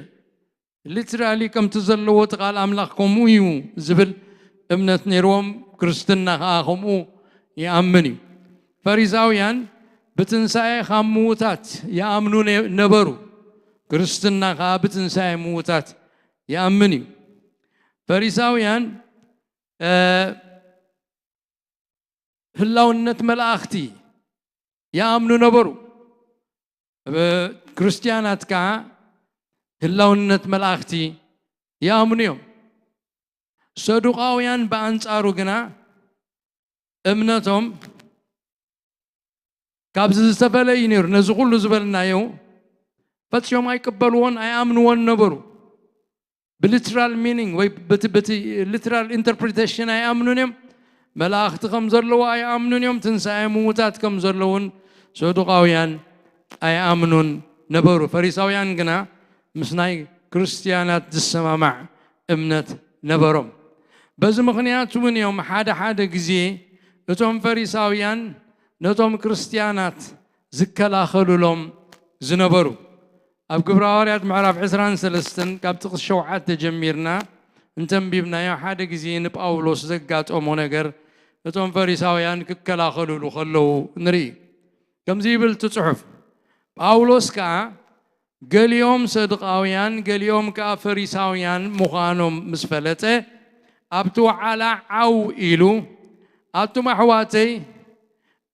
literally ከምቲ ዘለዎ እቲ ቃል ኣምላኽ ከምኡ እዩ ዝብል እምነት ነይርዎም። ክርስትና ከዓ ከምኡ ይኣምን እዩ። ፈሪሳውያን ብትንሳኤ ካብ ምዉታት ይኣምኑ ነበሩ። ክርስትና ከዓ ብትንሳኤ ምዉታት ይኣምን እዩ። ፈሪሳውያን ህላውነት መላእኽቲ ይኣምኑ ነበሩ። ክርስትያናት ከዓ ህላውነት መላእኽቲ ይኣምኑ እዮም። ሰዱቃውያን ብኣንጻሩ ግና እምነቶም ካብዚ ዝተፈለ እዩ ነይሩ። ነዚ ኩሉ ዝበልናዮ ፈጺሞም ኣይቅበልዎን ኣይኣምንዎን ነበሩ። ብሊትራል ሚኒንግ ወይ በቲ በቲ ሊትራል ኢንተርፕሪቴሽን ኣይኣምኑን እዮም። መላእኽቲ ከም ዘለዎ ኣይኣምኑን እዮም። ትንሳኤ ምዉታት ከም ዘለውን ሰዱቃውያን ኣይኣምኑን ነበሩ። ፈሪሳውያን ግና ምስ ናይ ክርስትያናት ዝሰማማዕ እምነት ነበሮም። በዚ ምኽንያት እውን እዮም ሓደ ሓደ ግዜ እቶም ፈሪሳውያን ነቶም ክርስትያናት ዝከላኸሉሎም ዝነበሩ። ኣብ ግብረ ሃዋርያት ምዕራፍ ዕስራን ሰለስተን ካብ ጥቕሲ ሸውዓተ ጀሚርና እንተንቢብናዮ ሓደ ግዜ ንጳውሎስ ዘጋጠሞ ነገር እቶም ፈሪሳውያን ክከላኸሉሉ ከለዉ ንርኢ። ከምዚ ይብል እቲ ጽሑፍ፣ ጳውሎስ ከኣ ገሊኦም ሰዱቃውያን ገሊኦም ከኣ ፈሪሳውያን ምዃኖም ምስ ፈለጠ ኣብቲ ወዓላ ዓው ኢሉ ኣቱም ኣሕዋተይ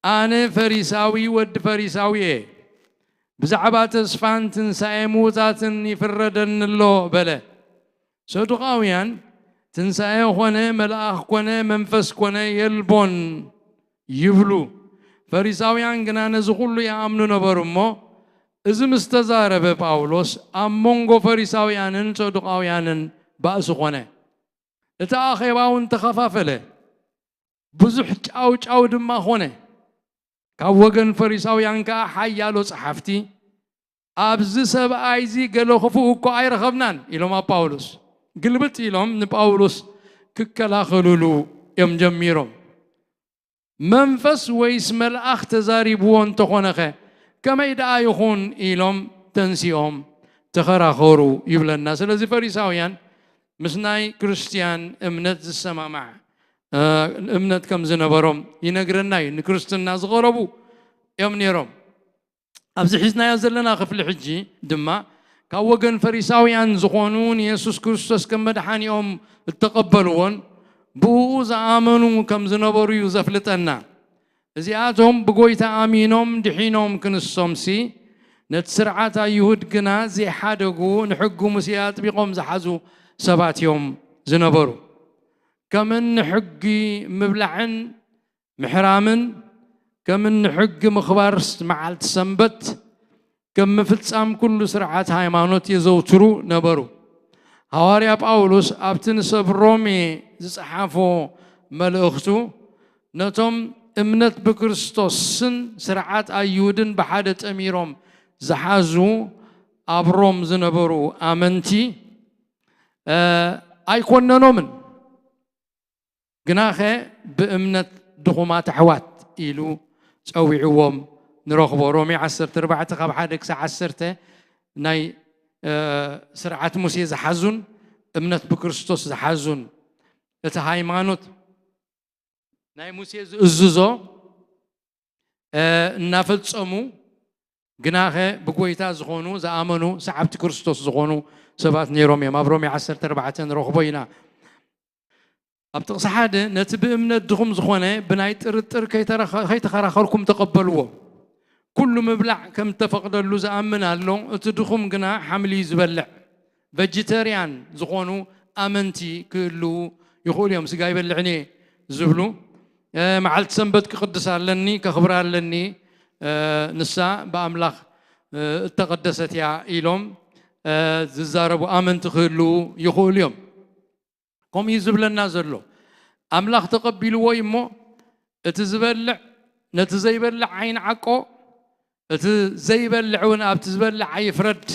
ኣነ ፈሪሳዊ ወዲ ፈሪሳዊ እየ። ብዛዕባ ተስፋን ትንሳኤ ምዉታትን ይፍረደኒ ኣሎ በለ። ሰዱቃውያን ትንሳኤ ኾነ መልኣኽ ኮነ መንፈስ ኮነ የልቦን ይብሉ። ፈሪሳውያን ግና ነዚ ኩሉ ይኣምኑ ነበሩ እሞ እዚ ምስ ተዛረበ ጳውሎስ ኣብ መንጎ ፈሪሳውያንን ሰዱቃውያንን ባእሲ ኾነ። እቲ ኣኼባ እውን ተኸፋፈለ። ብዙሕ ጫው ጫው ድማ ኾነ። ካብ ወገን ፈሪሳውያን ከኣ ሓያሎ ጸሓፍቲ ኣብዚ ሰብኣይ እዚ ገለ ክፉእ እኮ ኣይረኸብናን ኢሎም ኣብ ጳውሎስ ግልብጥ ኢሎም ንጳውሎስ ክከላኸሉሉ እዮም ጀሚሮም። መንፈስ ወይስ መልኣኽ ተዛሪብዎ እንተኾነኸ ከመይ ደኣ ይኹን ኢሎም ተንሲኦም ተኸራኸሩ ይብለና። ስለዚ ፈሪሳውያን ምስ ናይ ክርስትያን እምነት ዝሰማማዕ እምነት ከም ዝነበሮም ይነግረና እዩ። ንክርስትና ዝቐረቡ እዮም ነይሮም። ኣብዚ ሒዝናዮ ዘለና ክፍሊ ሕጂ ድማ ካብ ወገን ፈሪሳውያን ዝኾኑ ንየሱስ ክርስቶስ ከም መድሓኒኦም እተቐበልዎን ብእኡ ዝኣመኑ ከም ዝነበሩ እዩ ዘፍልጠና። እዚኣቶም ብጎይታ ኣሚኖም ድሒኖም ክንሶምሲ፣ ነቲ ስርዓት ኣይሁድ ግና ዘይሓደጉ፣ ንሕጊ ሙሴ ኣጥቢቖም ዝሓዙ ሰባት እዮም ዝነበሩ። ከም ንሕጊ ምብላዕን ምሕራምን፣ ከም ንሕጊ ምኽባር መዓልቲ ሰንበት፣ ከም ምፍጻም ኩሉ ስርዓት ሃይማኖት የዘውትሩ ነበሩ። ሃዋርያ ጳውሎስ ኣብቲ ንሰብ ሮሜ ዝጸሓፎ መልእኽቱ፣ ነቶም እምነት ብክርስቶስን ስርዓት ኣይሁድን ብሓደ ጠሚሮም ዝሓዙ ኣብ ሮም ዝነበሩ ኣመንቲ፣ እ፣ ኣይኮነኖምን። ግናኸ ብእምነት ድኹማት ኣሕዋት ኢሉ ጸዊዕዎም ንረኽቦ። ሮሜ ዓሰርተ ኣርባዕተ ካብ ሓደ ክሳብ ዓሰርተ ናይ፣ እ፣ ስርዓት ሙሴ ዝሓዙን እምነት ብክርስቶስ ዝሓዙን፣ እቲ ሃይማኖት ናይ ሙሴ ዝእዝዞ፣ እ፣ እናፈጸሙ፣ ግናኸ ብጎይታ ዝኾኑ ዝኣመኑ ሰዓብቲ ክርስቶስ ዝኾኑ ሰባት ነይሮም እዮም። ኣብ ሮሜ ዓሰርተ ኣርባዕተ ንረኽቦ ኢና። ኣብ ጥቕሲ ሓደ፣ ነቲ ብእምነት ድኹም ዝኾነ ብናይ ጥርጥር ከይተረኸ-፣ ከይተኸራኸርኩም ተቐበልዎ። ኩሉ ምብላዕ ከም እተፈቕደሉ ዝኣምን ኣሎ፣ እቲ ድኹም ግና ሓምሊ እዩ ዝበልዕ። ቨጂተርያን ዝኾኑ ኣመንቲ ክህልዉ ይኽእሉ እዮም። ስጋ ይበልዕን እየ ዝብሉ፣ እ፣ መዓልቲ ሰንበት ክቕድስ ኣለኒ፣ ከኽብር ኣለኒ፣ እ፣ ንሳ ብኣምላኽ፣ እ፣ እተቐደሰት እያ ኢሎም፣ እ፣ ዝዛረቡ ኣመንቲ ክህልዉ ይኽእሉ እዮም። ከምኡ እዩ ዝብለና ዘሎ። ኣምላኽ ተቐቢልዎ እዩ እሞ፣ እቲ ዝበልዕ ነቲ ዘይበልዕ ኣይንዓቆ፣ እቲ ዘይበልዕ እውን ኣብቲ ዝበልዕ ኣይፍረድ።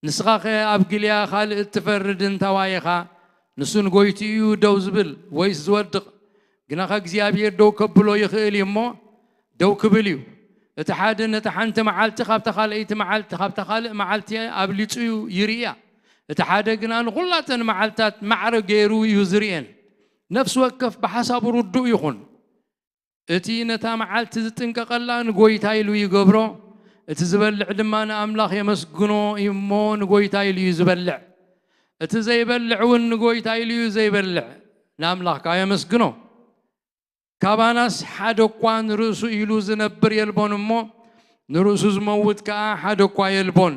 ንስኻኸ ኣብ ግልያ ካልእ እትፈርድ እንታዋይ ኢኻ? ንሱ ንጎይትኡ እዩ ደው ዝብል ወይስ ዝወድቕ? ግናኸ እግዚኣብሔር ደው ከብሎ ይኽእል እዩ እሞ፣ ደው ክብል እዩ። እቲ ሓደ ነቲ ሓንቲ መዓልቲ ካብታ ካልኣይቲ መዓልቲ፣ ካብታ ካልእ መዓልቲ ኣብሊጹ እዩ ይርእያ። እቲ ሓደ ግና ንኹላተን መዓልታት ማዕረ ገይሩ እዩ ዝርእየን። ነፍሲ ወከፍ ብሓሳቡ ርዱእ ይኹን። እቲ ነታ መዓልቲ ዝጥንቀቐላ ንጎይታ ኢሉ ይገብሮ፣ እቲ ዝበልዕ ድማ ንኣምላኽ የመስግኖ እዩ እሞ ንጎይታ ኢሉ እዩ ዝበልዕ። እቲ ዘይበልዕ እውን ንጎይታ ኢሉ እዩ ዘይበልዕ፣ ንኣምላኽ ከኣ የመስግኖ። ካባናስ ሓደ እኳ ንርእሱ ኢሉ ዝነብር የልቦን እሞ፣ ንርእሱ ዝመውት ከኣ ሓደ እኳ የልቦን።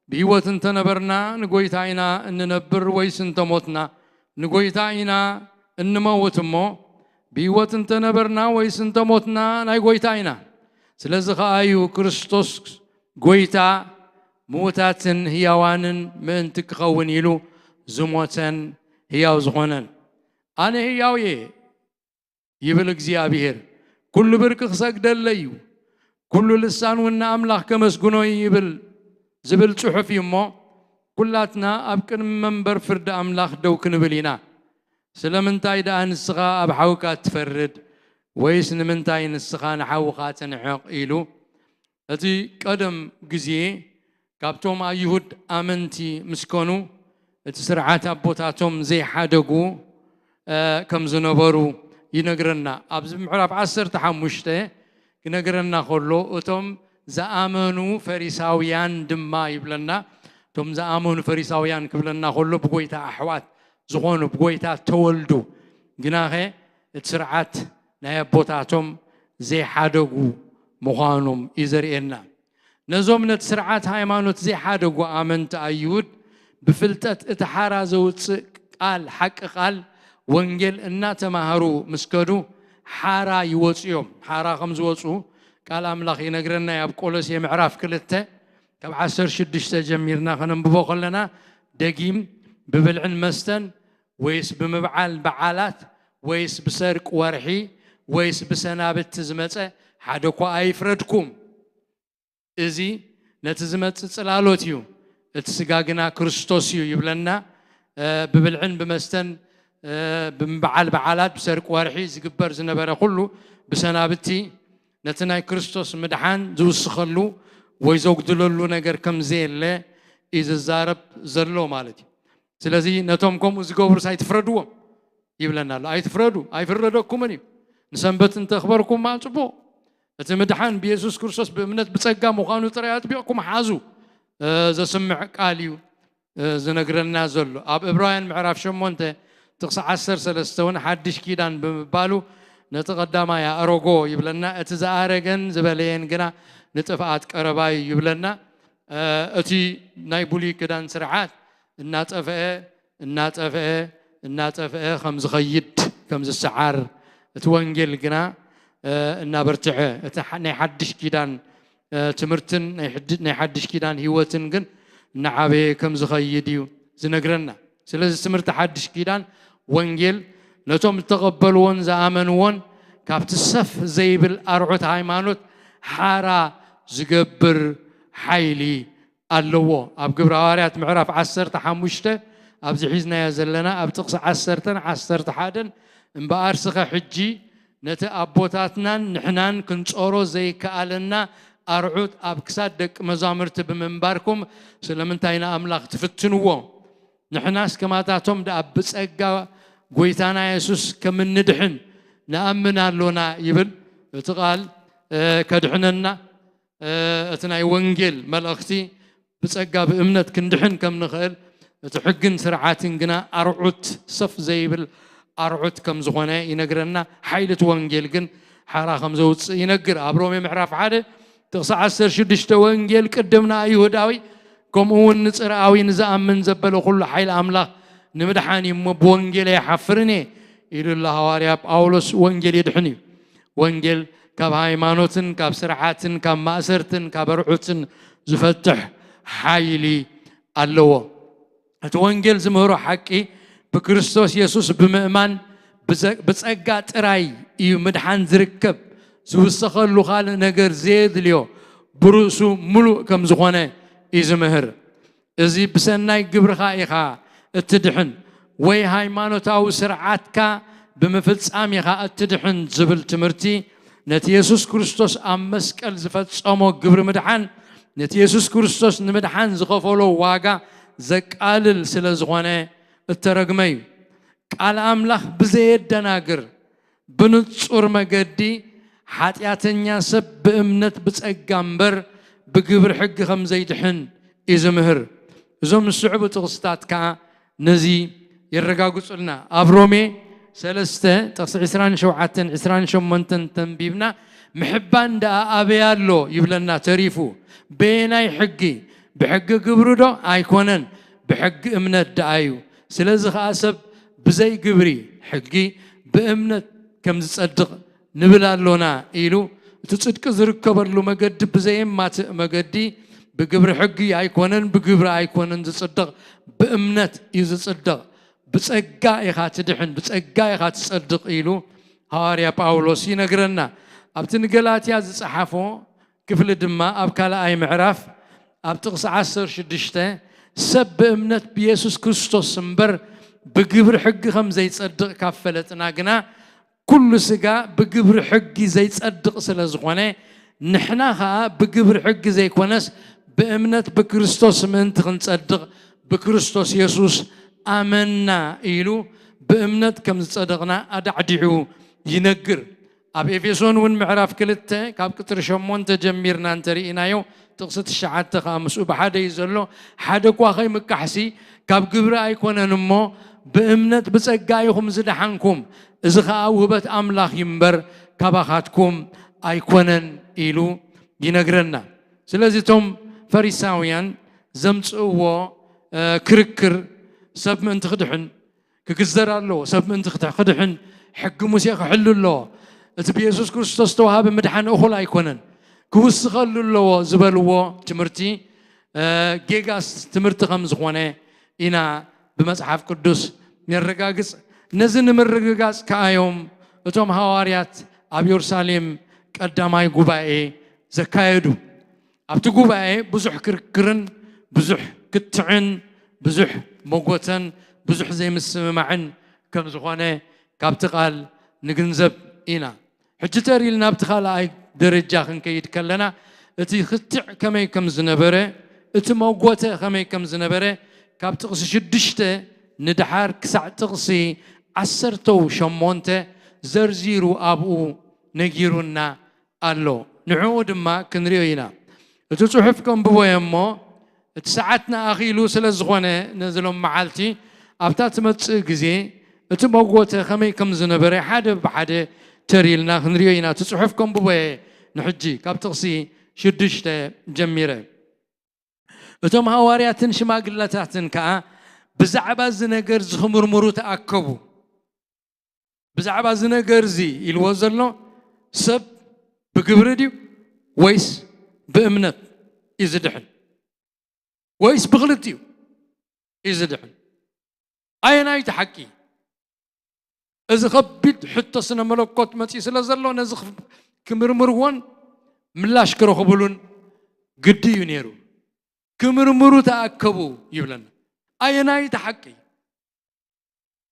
ብህይወት እንተነበርና ንጎይታ ኢና እንነብር፣ ወይስ እንተሞትና ንጎይታ ኢና እንመውት እሞ፣ ብህይወት እንተነበርና ወይስ እንተሞትና ናይ ጎይታ ኢና። ስለዚ ኸኣ እዩ ክርስቶስ ጎይታ፣ ምዉታትን ህያዋንን ምእንቲ ክኸውን ኢሉ ዝሞተን ህያው ዝኾነን። ኣነ ህያው እየ ይብል እግዚኣብሔር፣ ኩሉ ብርኪ ክሰግደለይ እዩ፣ ኩሉ ልሳን እውን ንኣምላኽ ከመስግኖ እዩ ይብል ዝብል ጽሑፍ እዩ እሞ፣ ኩላትና ኣብ ቅድሚ መንበር ፍርዲ ኣምላኽ ደው ክንብል ኢና። ስለምንታይ ደኣ ንስኻ ኣብ ሓውካ ትፈርድ? ወይስ ንምንታይ ንስኻ ንሓውኻ ትንዕቕ? ኢሉ እቲ ቀደም ግዜ ካብቶም ኣይሁድ ኣመንቲ ምስ ኮኑ፣ እቲ ስርዓት ኣቦታቶም ዘይሓደጉ፣ እ፣ ከም ዝነበሩ ይነግረና። ኣብዚ ምዕራፍ ዓሰርተ ሓሙሽተ ክነግረና ከሎ፣ እቶም ዝኣመኑ ፈሪሳውያን ድማ ይብለና። እቶም ዝኣመኑ ፈሪሳውያን ክብለና ከሎ፣ ብጎይታ ኣሕዋት ዝኾኑ፣ ብጎይታ ተወልዱ፣ ግናኸ እቲ ስርዓት ናይ ኣቦታቶም ዘይሓደጉ ምዃኖም እዩ ዘርእየና። ነዞም ነቲ ስርዓት ሃይማኖት ዘይሓደጉ ኣመንቲ ኣይሁድ ብፍልጠት እቲ ሓራ ዘውፅእ ቃል፣ ሓቂ ቃል ወንጌል እናተማሃሩ ምስ ከዱ ሓራ ይወፁ እዮም። ሓራ ከም ዝወፁ ቃል ኣምላኽ ይነግረና እዩ። ኣብ ቆሎሴ ምዕራፍ ክልተ ካብ ዓሰርተ ሽዱሽተ ጀሚርና ከነንብቦ ከለና፣ ደጊም ብብልዕን መስተን ወይስ ብምብዓል በዓላት ወይስ ብሰርቂ ወርሒ ወይስ ብሰናብቲ ዝመጸ ሓደ እኳ ኣይፍረድኩም። እዚ ነቲ ዝመጽእ ጽላሎት እዩ፣ እቲ ስጋ ግና ክርስቶስ እዩ ይብለና። እ፣ ብብልዕን ብመስተን፣ እ፣ ብምብዓል በዓላት፣ ብሰርቂ ወርሒ ዝግበር ዝነበረ ኩሉ ብሰናብቲ ነቲ ናይ ክርስቶስ ምድሓን ዝውስኸሉ ወይ ዘጉድለሉ ነገር ከም ዘየለ እዩ ዝዛረብ ዘሎ ማለት እዩ። ስለዚ ነቶም ከምኡ ዝገብሩስ ኣይትፍረድዎም። ይብለና ኣሎ። ኣይትፍረዱ፣ ኣይፍረደኩምን እዩ። ንሰንበት እንተኽበርኩማ ጽቡቕ። እቲ ምድሓን ብየሱስ ክርስቶስ ብእምነት ብጸጋ ምዃኑ ጥራይ ኣጥቢቕኩም ሓዙ። ዘስምዕ ቃል እዩ ዝነግረና ዘሎ። ኣብ ዕብራውያን ምዕራፍ ሸሞንተ ጥቕሲ ዓሰርተ ሰለስተ እውን ሓድሽ ኪዳን ብምባሉ ነቲ ቀዳማይ ኣረጎ ይብለና። እቲ ዝኣረገን ዝበለየን ግና ንጥፍኣት ቀረባይ ይብለና። እቲ ናይ ብሉይ ክዳን ስርዓት እናጠፍአ እናጠፍአ እናጠፍአ ከም ዝኸይድ ከም ዝሰዓር፣ እቲ ወንጌል ግና እናበርትዐ፣ እቲ ናይ ሓድሽ ኪዳን ትምህርትን ናይ ሓድሽ ኪዳን ህይወትን ግን እናዓበየ ከም ዝኸይድ እዩ ዝነግረና። ስለዚ ትምህርቲ ሓድሽ ኪዳን ወንጌል ነቶም ዝተቐበልዎን ዝኣመንዎን ካብቲ ሰፍ ዘይብል ኣርዑት ሃይማኖት ሓራ ዝገብር ሓይሊ ኣለዎ። ኣብ ግብሪ ሃዋርያት ምዕራፍ ዓሰርተ ሓሙሽተ ኣብዚ ሒዝናዮ ዘለና ኣብ ጥቕሲ ዓሰርተን ዓሰርተ ሓደን እምበኣር ስኸ ሕጂ ነቲ ኣቦታትናን ንሕናን ክንጾሮ ዘይከኣለና ኣርዑት ኣብ ክሳድ ደቂ መዛሙርቲ ብምንባርኩም ስለምንታይ ንኣምላኽ ትፍትንዎ? ንሕናስ ከማታቶም ደኣ ብጸጋ ጎይታና የሱስ ከም እንድሕን ንኣምን ኣሎና ይብል። እቲ ቃል ከድሕነና እቲ ናይ ወንጌል መልእኽቲ ብጸጋ ብእምነት ክንድሕን ከም ንኽእል እቲ ሕግን ስርዓትን ግና ኣርዑት ሰፍ ዘይብል ኣርዑት ከም ዝኾነ ይነግረና። ሓይሊ እቲ ወንጌል ግን ሓራ ከም ዘውፅእ ይነግር። ኣብ ሮሜ ምዕራፍ ሓደ ጥቕሲ ዓሰርተ ሽዱሽተ ወንጌል ቅድም ንኣይሁዳዊ ከምኡ እውን ንፅርኣዊ ንዝኣምን ዘበለ ኩሉ ሓይሊ ኣምላኽ ንምድሓን እዩ እሞ ብወንጌል ኣይሓፍርን እየ ኢሉ ኣሎ ሃዋርያ ጳውሎስ። ወንጌል የድሕን እዩ። ወንጌል ካብ ሃይማኖትን ካብ ስርዓትን ካብ ማእሰርትን ካብ ኣርዑትን ዝፈትሕ ሓይሊ ኣለዎ። እቲ ወንጌል ዝምህሮ ሓቂ ብክርስቶስ የሱስ ብምእማን ብጸጋ ጥራይ እዩ ምድሓን ዝርከብ። ዝውሰኸሉ ካልእ ነገር ዘየድልዮ ብርእሱ ምሉእ ከም ዝኾነ እዩ ዝምህር። እዚ ብሰናይ ግብርኻ ኢኻ እትድሕን ወይ ሃይማኖታዊ ስርዓትካ ብምፍጻም ኢኻ እትድሕን ዝብል ትምህርቲ ነቲ የሱስ ክርስቶስ ኣብ መስቀል ዝፈጸሞ ግብሪ ምድሓን ነቲ የሱስ ክርስቶስ ንምድሓን ዝኸፈሎ ዋጋ ዘቃልል ስለ ዝኾነ እተረግመ እዩ። ቃል ኣምላኽ ብዘየደናግር ብንጹር መገዲ ሓጢኣተኛ ሰብ ብእምነት ብጸጋ እምበር ብግብሪ ሕጊ ከም ዘይድሕን እዩ ዝምህር። እዞም ዝስዕቡ ጥቕስታት ከኣ ነዚ የረጋግጹልና። ኣብ ሮሜ ሰለስተ ጥቕሲ ዕስራን ሸውዓተን ዕስራን ሸሞንተን ተንቢብና ምሕባን ደኣ ኣበይ ኣሎ ይብለና ተሪፉ። በየናይ ሕጊ? ብሕጊ ግብሪ ዶ ኣይኮነን፣ ብሕጊ እምነት ደኣ እዩ። ስለዚ ኸኣ ሰብ ብዘይ ግብሪ ሕጊ ብእምነት ከም ዝጸድቕ ንብል ኣሎና ኢሉ እቲ ጽድቂ ዝርከበሉ መገዲ ብዘየማትእ መገዲ ብግብሪ ሕጊ ኣይኮነን፣ ብግብሪ ኣይኮነን ዝጽድቕ፣ ብእምነት እዩ ዝጽድቕ። ብጸጋ ኢኻ ትድሕን፣ ብጸጋ ኢኻ ትጸድቕ ኢሉ ሃዋርያ ጳውሎስ ይነግረና። ኣብቲ ንገላትያ ዝጸሓፎ ክፍሊ ድማ ኣብ ካልኣይ ምዕራፍ ኣብ ጥቕሲ ዓሰርተ ሽዱሽተ ሰብ ብእምነት ብየሱስ ክርስቶስ እምበር ብግብሪ ሕጊ ከም ዘይጸድቕ ካብ ፈለጥና ግና ኩሉ ስጋ ብግብሪ ሕጊ ዘይጸድቕ ስለ ዝኾነ ንሕና ኸኣ ብግብሪ ሕጊ ዘይኮነስ ብእምነት ብክርስቶስ ምእንቲ ክንጸድቕ ብክርስቶስ የሱስ ኣመንና ኢሉ ብእምነት ከም ዝጸደቕና ኣዳዕዲዑ ይነግር። ኣብ ኤፌሶን እውን ምዕራፍ ክልተ ካብ ቅጽሪ ሸሞንተ ጀሚርና እንተርኢናዮ ጥቕሲ ትሽዓተ ከኣ ምስኡ ብሓደ እዩ ዘሎ። ሓደ እኳ ከይምካሕሲ ካብ ግብሪ ኣይኮነን እሞ ብእምነት ብጸጋ ኢኹም ዝደሓንኩም፣ እዚ ኸኣ ውህበት ኣምላኽ እዩ እምበር ካባኻትኩም ኣይኮነን ኢሉ ይነግረና። ስለዚ እቶም ፈሪሳውያን ዘምጽእዎ ክርክር ሰብ ምእንቲ ክድሕን ክግዘር ኣለዎ። ሰብ ምእንቲ ክድሕን ሕጊ ሙሴ ክሕሉ ኣለዎ። እቲ ብየሱስ ክርስቶስ ዝተዋሃበ ምድሓን እኹል ኣይኮነን፣ ክውስኸሉ ኣለዎ ዝበልዎ ትምህርቲ ጌጋስ ትምህርቲ ከም ዝኾነ ኢና ብመጽሓፍ ቅዱስ ነረጋግጽ። ነዚ ንምርግጋጽ ከኣዮም እቶም ሃዋርያት ኣብ የሩሳሌም ቀዳማይ ጉባኤ ዘካየዱ። ኣብቲ ጉባኤ ብዙሕ ክርክርን ብዙሕ ክትዕን ብዙሕ መጎተን ብዙሕ ዘይምስምማዕን ከም ዝኾነ ካብቲ ቃል ንግንዘብ ኢና። ሕጂ ተር ኢልና ኣብቲ ካልኣይ ደረጃ ክንከይድ ከለና እቲ ክትዕ ከመይ ከም ዝነበረ እቲ መጎተ ከመይ ከም ዝነበረ ካብ ጥቕሲ ሽዱሽተ ንድሓር ክሳዕ ጥቕሲ ዓሰርተው ሸሞንተ ዘርዚሩ ኣብኡ ነጊሩና ኣሎ። ንዕኡ ድማ ክንሪኦ ኢና። እቲ ጽሑፍ ከንብቦ እየ እሞ፣ እቲ ሰዓትና ኣኺሉ ስለ ዝኾነ፣ ነዚ ሎም መዓልቲ ኣብታ ትመጽእ ግዜ እቲ መጎተ ከመይ ከም ዝነበረ ሓደ ብሓደ ተሪልና ክንሪኦ ኢና። እቲ ጽሑፍ ከንብቦ እየ ንሕጂ ካብ ጥቕሲ ሽዱሽተ ጀሚረ። እቶም ሃዋርያትን ሽማግለታትን ከኣ ብዛዕባ እዚ ነገር ዝኽምርምሩ ተኣከቡ። ብዛዕባ እዚ ነገር እዚ ኢልዎ ዘሎ፣ ሰብ ብግብሪ ድዩ ወይስ ብእምነት እዩ ዝድሕን? ወይስ ብኽልቲኡ እዩ ዝድሕን? ኣየናይ እቲ ሓቂ? እዚ ከቢድ ሕቶ ስነ መለኮት መጺኡ ስለ ዘሎ፣ ነዚ ክፍ-፣ ክምርምርዎን ምላሽ ክረኽብሉን ግዲ እዩ ነይሩ። ክምርምሩ ተኣከቡ ይብለና። ኣየናይ እቲ ሓቂ?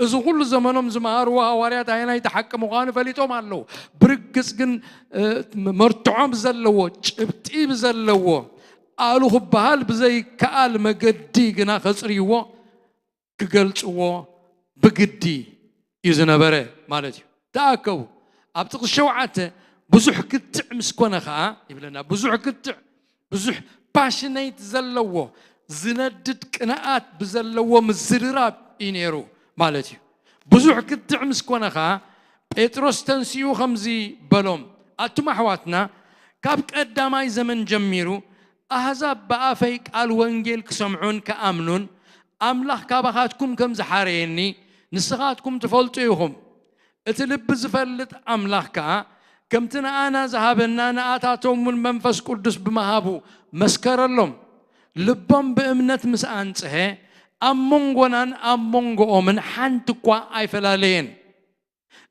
እዚ ኩሉ ዘመኖም ዝመሃርዎ ሃዋርያት ኣየናይ እቲ ሓቂ ምዃኑ ፈሊጦም ኣለዉ። ብርግጽ ግን፣ እ፣ መርትዖ ብዘለዎ፣ ጭብጢ ብዘለዎ፣ ኣሉ ክበሃል ብዘይከኣል መገዲ ግና ከጽርይዎ፣ ክገልጽዎ ብግዲ እዩ ዝነበረ ማለት እዩ። ተኣከቡ። ኣብ ጥቕሲ ሸውዓተ ብዙሕ ክትዕ ምስ ኮነ ኸኣ ይብለና፣ ብዙሕ ክትዕ፣ ብዙሕ ፓሽኔት ዘለዎ፣ ዝነድድ ቅንኣት ብዘለዎ ምዝርራብ እዩ ነይሩ ማለት እዩ። ብዙሕ ክትዕ ምስ ኮነ ኸኣ ጴጥሮስ ተንሲኡ ከምዚ በሎም፣ ኣቱም ኣሕዋትና፣ ካብ ቀዳማይ ዘመን ጀሚሩ ኣህዛብ ብኣፈይ ቃል ወንጌል ክሰምዑን ክኣምኑን ኣምላኽ ካባኻትኩም ከም ዝሓረየኒ ንስኻትኩም ትፈልጡ ኢኹም። እቲ ልቢ ዝፈልጥ ኣምላኽ ከኣ ከምቲ ንኣና ዝሃበና ንኣታቶም እውን መንፈስ ቅዱስ ብምሃቡ መስከረሎም። ልቦም ብእምነት ምስ ኣንጽሀ ኣብ መንጎናን ኣብ መንጎኦምን ሓንቲ እኳ ኣይፈላለየን።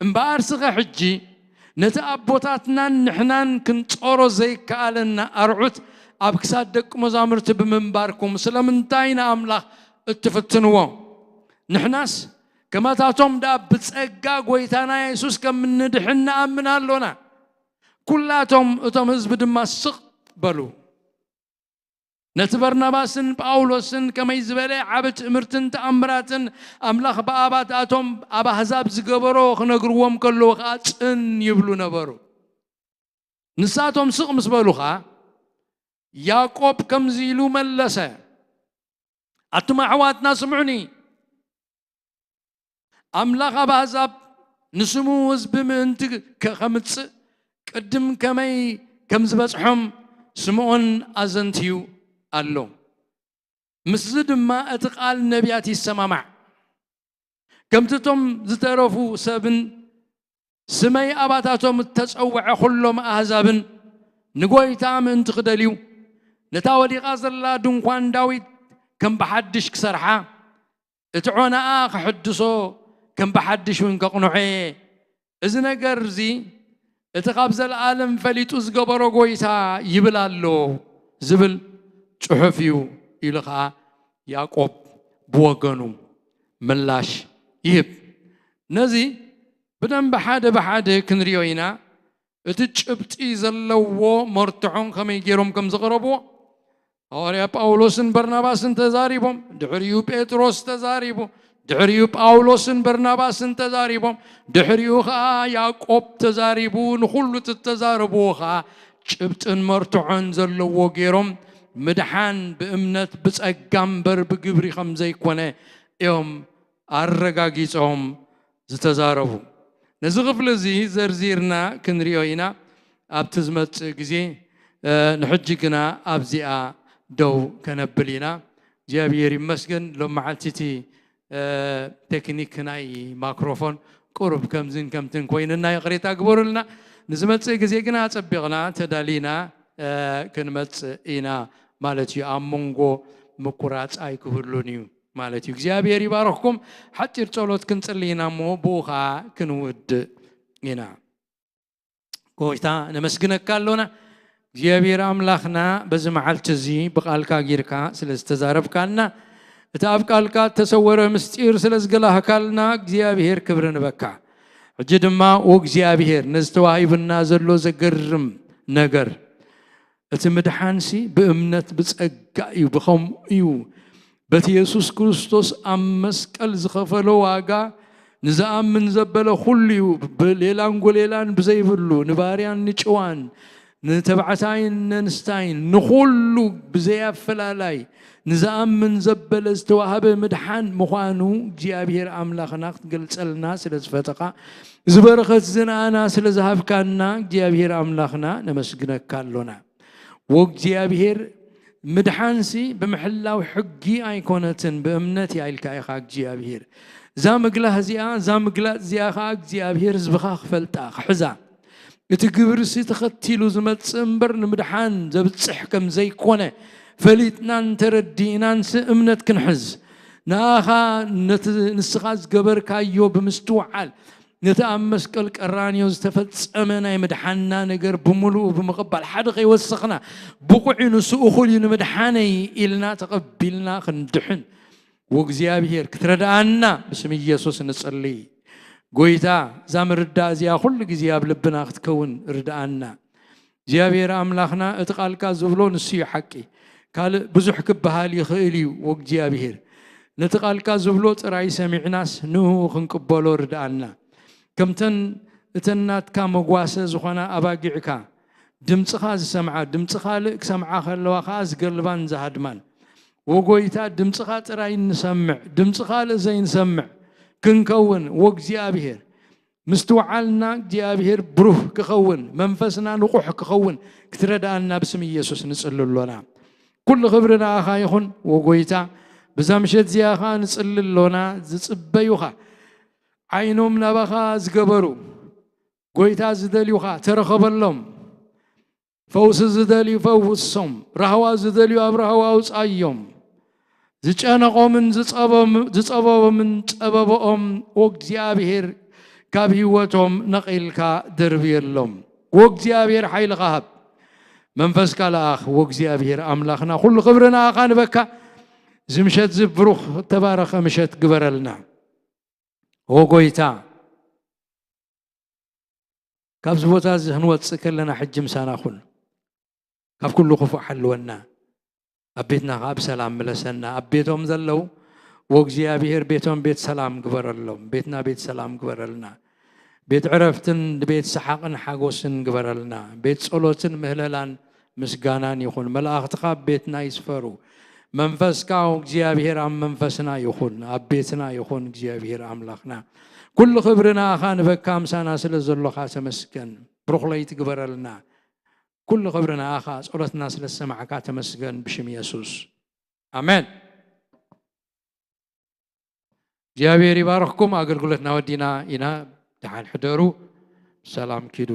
እምበኣር ስኸ ሕጂ ነቲ ኣቦታትናን ንሕናን ክንጾሮ ዘይከኣለና ኣርዑት ኣብ ክሳድ ደቂ መዛሙርቲ ብምንባርኩም ስለምንታይ ንኣምላኽ እትፍትንዎ? ንሕናስ ከማታቶም ደኣ ብጸጋ ጐይታና የሱስ ከም እንድሕን ንኣምን ኣሎና። ኩላቶም እቶም ህዝቢ ድማ ስቕ በሉ። ነቲ በርናባስን ጳውሎስን ከመይ ዝበለ ዓቢ ትእምርትን ተኣምራትን ኣምላኽ ብኣባታቶም ኣብ ኣህዛብ ዝገበሮ ክነግርዎም ከለዉ ኸኣ ጽን ይብሉ ነበሩ። ንሳቶም ስቕ ምስ በሉ ኸኣ ያዕቆብ ከምዚ ኢሉ መለሰ፣ ኣቱም ኣሕዋትና ስምዑኒ። ኣምላኽ ኣብ ኣህዛብ ንስሙ ህዝቢ ምእንቲ ከ-፣ ከምጽእ ቅድም ከመይ ከም ዝበጽሖም ስምዖን ኣዘንትዩ ኣሎ። ምስዚ ድማ እቲ ቃል ነቢያት ይሰማማዕ። ከምቲ እቶም ዝተረፉ ሰብን ስመይ ኣባታቶም እተጸውዐ ኹሎም ኣህዛብን ንጐይታ ምእንቲ ክደልዩ ነታ ወዲቓ ዘላ ድንኳን ዳዊት ከም ብሓድሽ ክሰርሓ፣ እቲ ዖናኣ ክሕድሶ ከም ብሓድሽ እውን ከቕንዖ እየ። እዚ ነገር እዚ እቲ ካብ ዘለኣለም ፈሊጡ ዝገበሮ ጐይታ ይብል ኣሎ ዝብል ጽሑፍ እዩ ኢሉ ኸኣ ያዕቆብ ብወገኑ ምላሽ ይህብ። ነዚ ብደንቢ ሓደ ብሓደ ክንሪኦ ኢና። እቲ ጭብጢ ዘለዎ መርትዖን ከመይ ገይሮም ከም ዘቕረብዎ ሃዋርያ ጳውሎስን በርናባስን ተዛሪቦም፣ ድሕሪኡ ጴጥሮስ ተዛሪቡ፣ ድሕሪኡ ጳውሎስን በርናባስን ተዛሪቦም፣ ድሕሪኡ ኸኣ ያዕቆብ ተዛሪቡ፣ ንኹሉ እቲ እተዛረብዎ ኸኣ ጭብጥን መርትዖን ዘለዎ ገይሮም፣ ምድሓን ብእምነት ብጸጋ እምበር ብግብሪ ከም ዘይኮነ እዮም ኣረጋጊጾም ዝተዛረቡ። ነዚ ክፍሊ እዚ ዘርዚርና ክንሪኦ ኢና ኣብቲ ዝመጽእ ግዜ። እ፣ ንሕጂ ግና ኣብዚኣ ደው ከነብል ኢና። እግዚኣብሔር ይመስገን፣ ሎም መዓልቲ እቲ፣ እ፣ ቴክኒክ ናይ ማክሮፎን ቁሩብ ከምዝን ከምትን ኮይንና ይቕሬታ ግበሩልና። ንዝመጽእ ግዜ ግና ኣጸቢቕና ተዳሊና፣ እ፣ ክንመጽእ ኢና ማለት እዩ። ኣብ መንጎ ምቁራጽ ኣይክህሉን እዩ ማለት እዩ። እግዚኣብሔር ይባርኽኩም። ሓጺር ጸሎት ክንጽሊ ኢና እሞ ብኡ ኸኣ ክንውድእ ኢና። ጎይታ ነመስግነካ ኣሎና። እግዚኣብሔር ኣምላኽና በዚ መዓልቲ እዚ ብቓልካ ጊርካ ስለ ዝተዛረብካልና፣ እቲ ኣብ ቃልካ እተሰወረ ምስጢር ስለ ዝገላህካልና እግዚኣብሔር ክብሪ ንበካ። ሕጂ ድማ ኦ እግዚኣብሔር ነዚ ተዋሂቡና ዘሎ ዘገርም ነገር፣ እቲ ምድሓንሲ ብእምነት ብጸጋ እዩ፣ ብኸምኡ እዩ። በቲ የሱስ ክርስቶስ ኣብ መስቀል ዝኸፈሎ ዋጋ ንዝኣምን ዘበለ ኩሉ እዩ። ብሌላን ጎሌላን ብዘይብሉ፣ ንባርያን ንጭዋን፣ ንተባዕታይን ነንስታይን፣ ንኹሉ ብዘያፈላላይ ንዝኣምን ዘበለ ዝተዋህበ ምድሓን ምዃኑ እግዚኣብሔር ኣምላኽና ክትገልጸልና ስለ ዝፈተኻ፣ ዝበረኸት ዝንኣና ስለ ዝሃብካና እግዚኣብሔር ኣምላኽና ነመስግነካ ኣሎና። ወእግዚኣብሔር ምድሓንሲ ብምሕላው ሕጊ ኣይኮነትን፣ ብእምነት እያ ኢልካ ኢኻ እግዚኣብሔር። እዛ ምግላህ እዚኣ፣ እዛ ምግላጽ እዚኣ ኸዓ እግዚኣብሔር ህዝብኻ ክፈልጣ፣ ክሕዛ። እቲ ግብርሲ ተኸቲሉ ዝመጽእ እምበር ንምድሓን ዘብጽሕ ከም ዘይኮነ ፈሊጥናን ተረዲእናንሲ እምነት ክንሕዝ፣ ንኣኻ ነቲ ንስኻ ዝገበርካዮ ብምስትውዓል፣ ነቲ ኣብ መስቀል ቀራንዮ ዝተፈጸመ ናይ ምድሓንና ነገር ብምሉኡ ብምቕባል፣ ሓደ ከይወሰኽና፣ ብቑዕ እዩ፣ ንሱ እኹል እዩ ንምድሓነይ ኢልና ተቐቢልና ክንድሕን፣ ወእግዚኣብሔር ክትረድኣና ብስም ኢየሱስ ንጽሊ። ጎይታ፣ እዛ ምርዳእ እዚኣ ኩሉ ግዜ ኣብ ልብና ክትከውን ርድኣና። እግዚኣብሔር ኣምላኽና፣ እቲ ቃልካ ዝብሎ ንሱ እዩ ሓቂ። ካልእ ብዙሕ ክበሃል ይኽእል እዩ፣ ወእግዚኣብሔር። ነቲ ቃልካ ዝብሎ ጥራይ ሰሚዕናስ ንእኡ ክንቅበሎ ርድኣና። ከምተን እተን ናትካ መጓሰ ዝኾና ኣባጊዕካ፣ ድምፅኻ ዝሰምዓ፣ ድምፂ ካልእ ክሰምዓ ከለዋ ኸዓ ዝገልባን ዝሃድማን። ወጎይታ፣ ድምፅኻ ጥራይ እንሰምዕ፣ ድምፂ ካልእ ዘይንሰምዕ ክንከውን፣ ወእግዚኣብሔር፣ ምስትውዓልና እግዚኣብሔር ብሩህ ክኸውን፣ መንፈስና ንቑሕ ክኸውን ክትረድኣና ብስም ኢየሱስ ንጽሊ ኣሎና። ኩሉ ክብሪ ንኣኻ ይኹን፣ ወጎይታ፣ ብዛ ምሸት እዚኣ ኸኣ ንጽሊ ኣሎና፣ ዝጽበዩኻ፣ ዓይኖም ናባኻ ዝገበሩ፣ ጎይታ፣ ዝደልዩኻ ተረኸበሎም። ፈውሲ ዝደልዩ ፈውሶም፣ ራህዋ ዝደልዩ ኣብ ራህዋ ኣውጻዮም። ዝጨነቖምን ዝጸበም-፣ ዝጸበቦምን ጸበብኦም ወእግዚኣብሔር ካብ ህይወቶም ነቒልካ ደርብየሎም። ወእግዚኣብሔር ሓይልኻ ሃብ። መንፈስካ ለኣኽ። ወእግዚኣብሔር ኣምላኽና፣ ኩሉ ክብሪ ንኣኻ ንበካ። እዚ ምሸት እዚ ብሩኽ እተባረኸ ምሸት ግበረልና። ኦ ጎይታ፣ ካብዚ ቦታ እዚ ክንወጽእ ከለና ሕጂ ምሳና ኩን። ካብ ኩሉ ክፉእ ሓልወና። ኣብ ቤትና ኸዓ ብሰላም ምለሰና። ኣብ ቤቶም ዘለዉ፣ ወእግዚኣብሔር፣ ቤቶም ቤት ሰላም ግበረሎም። ቤትና ቤት ሰላም ግበረልና። ቤት ዕረፍትን ቤት ሰሓቕን ሓጎስን ግበረልና። ቤት ጸሎትን ምህለላን ምስጋናን ይኹን። መላእኽትኻ ኣብ ቤትና ይስፈሩ። መንፈስካ እግዚኣብሔር ኣብ መንፈስና ይኹን፣ ኣብ ቤትና ይኹን። እግዚኣብሔር ኣምላኽና፣ ኩሉ ክብሪ ንኣኻ ንበካ። ምሳና ስለ ዘሎኻ ተመስገን። ብሩኽ ለይቲ ግበረልና። ኩሉ ክብሪ ንኣኻ። ጸሎትና ስለ ዝሰማዕካ ተመስገን፣ ብሽም የሱስ፣ ኣሜን። እግዚኣብሔር ይባርኽኩም። ኣገልግሎትና ወዲና ኢና። ደሓን ሕደሩ። ሰላም ኪዱ።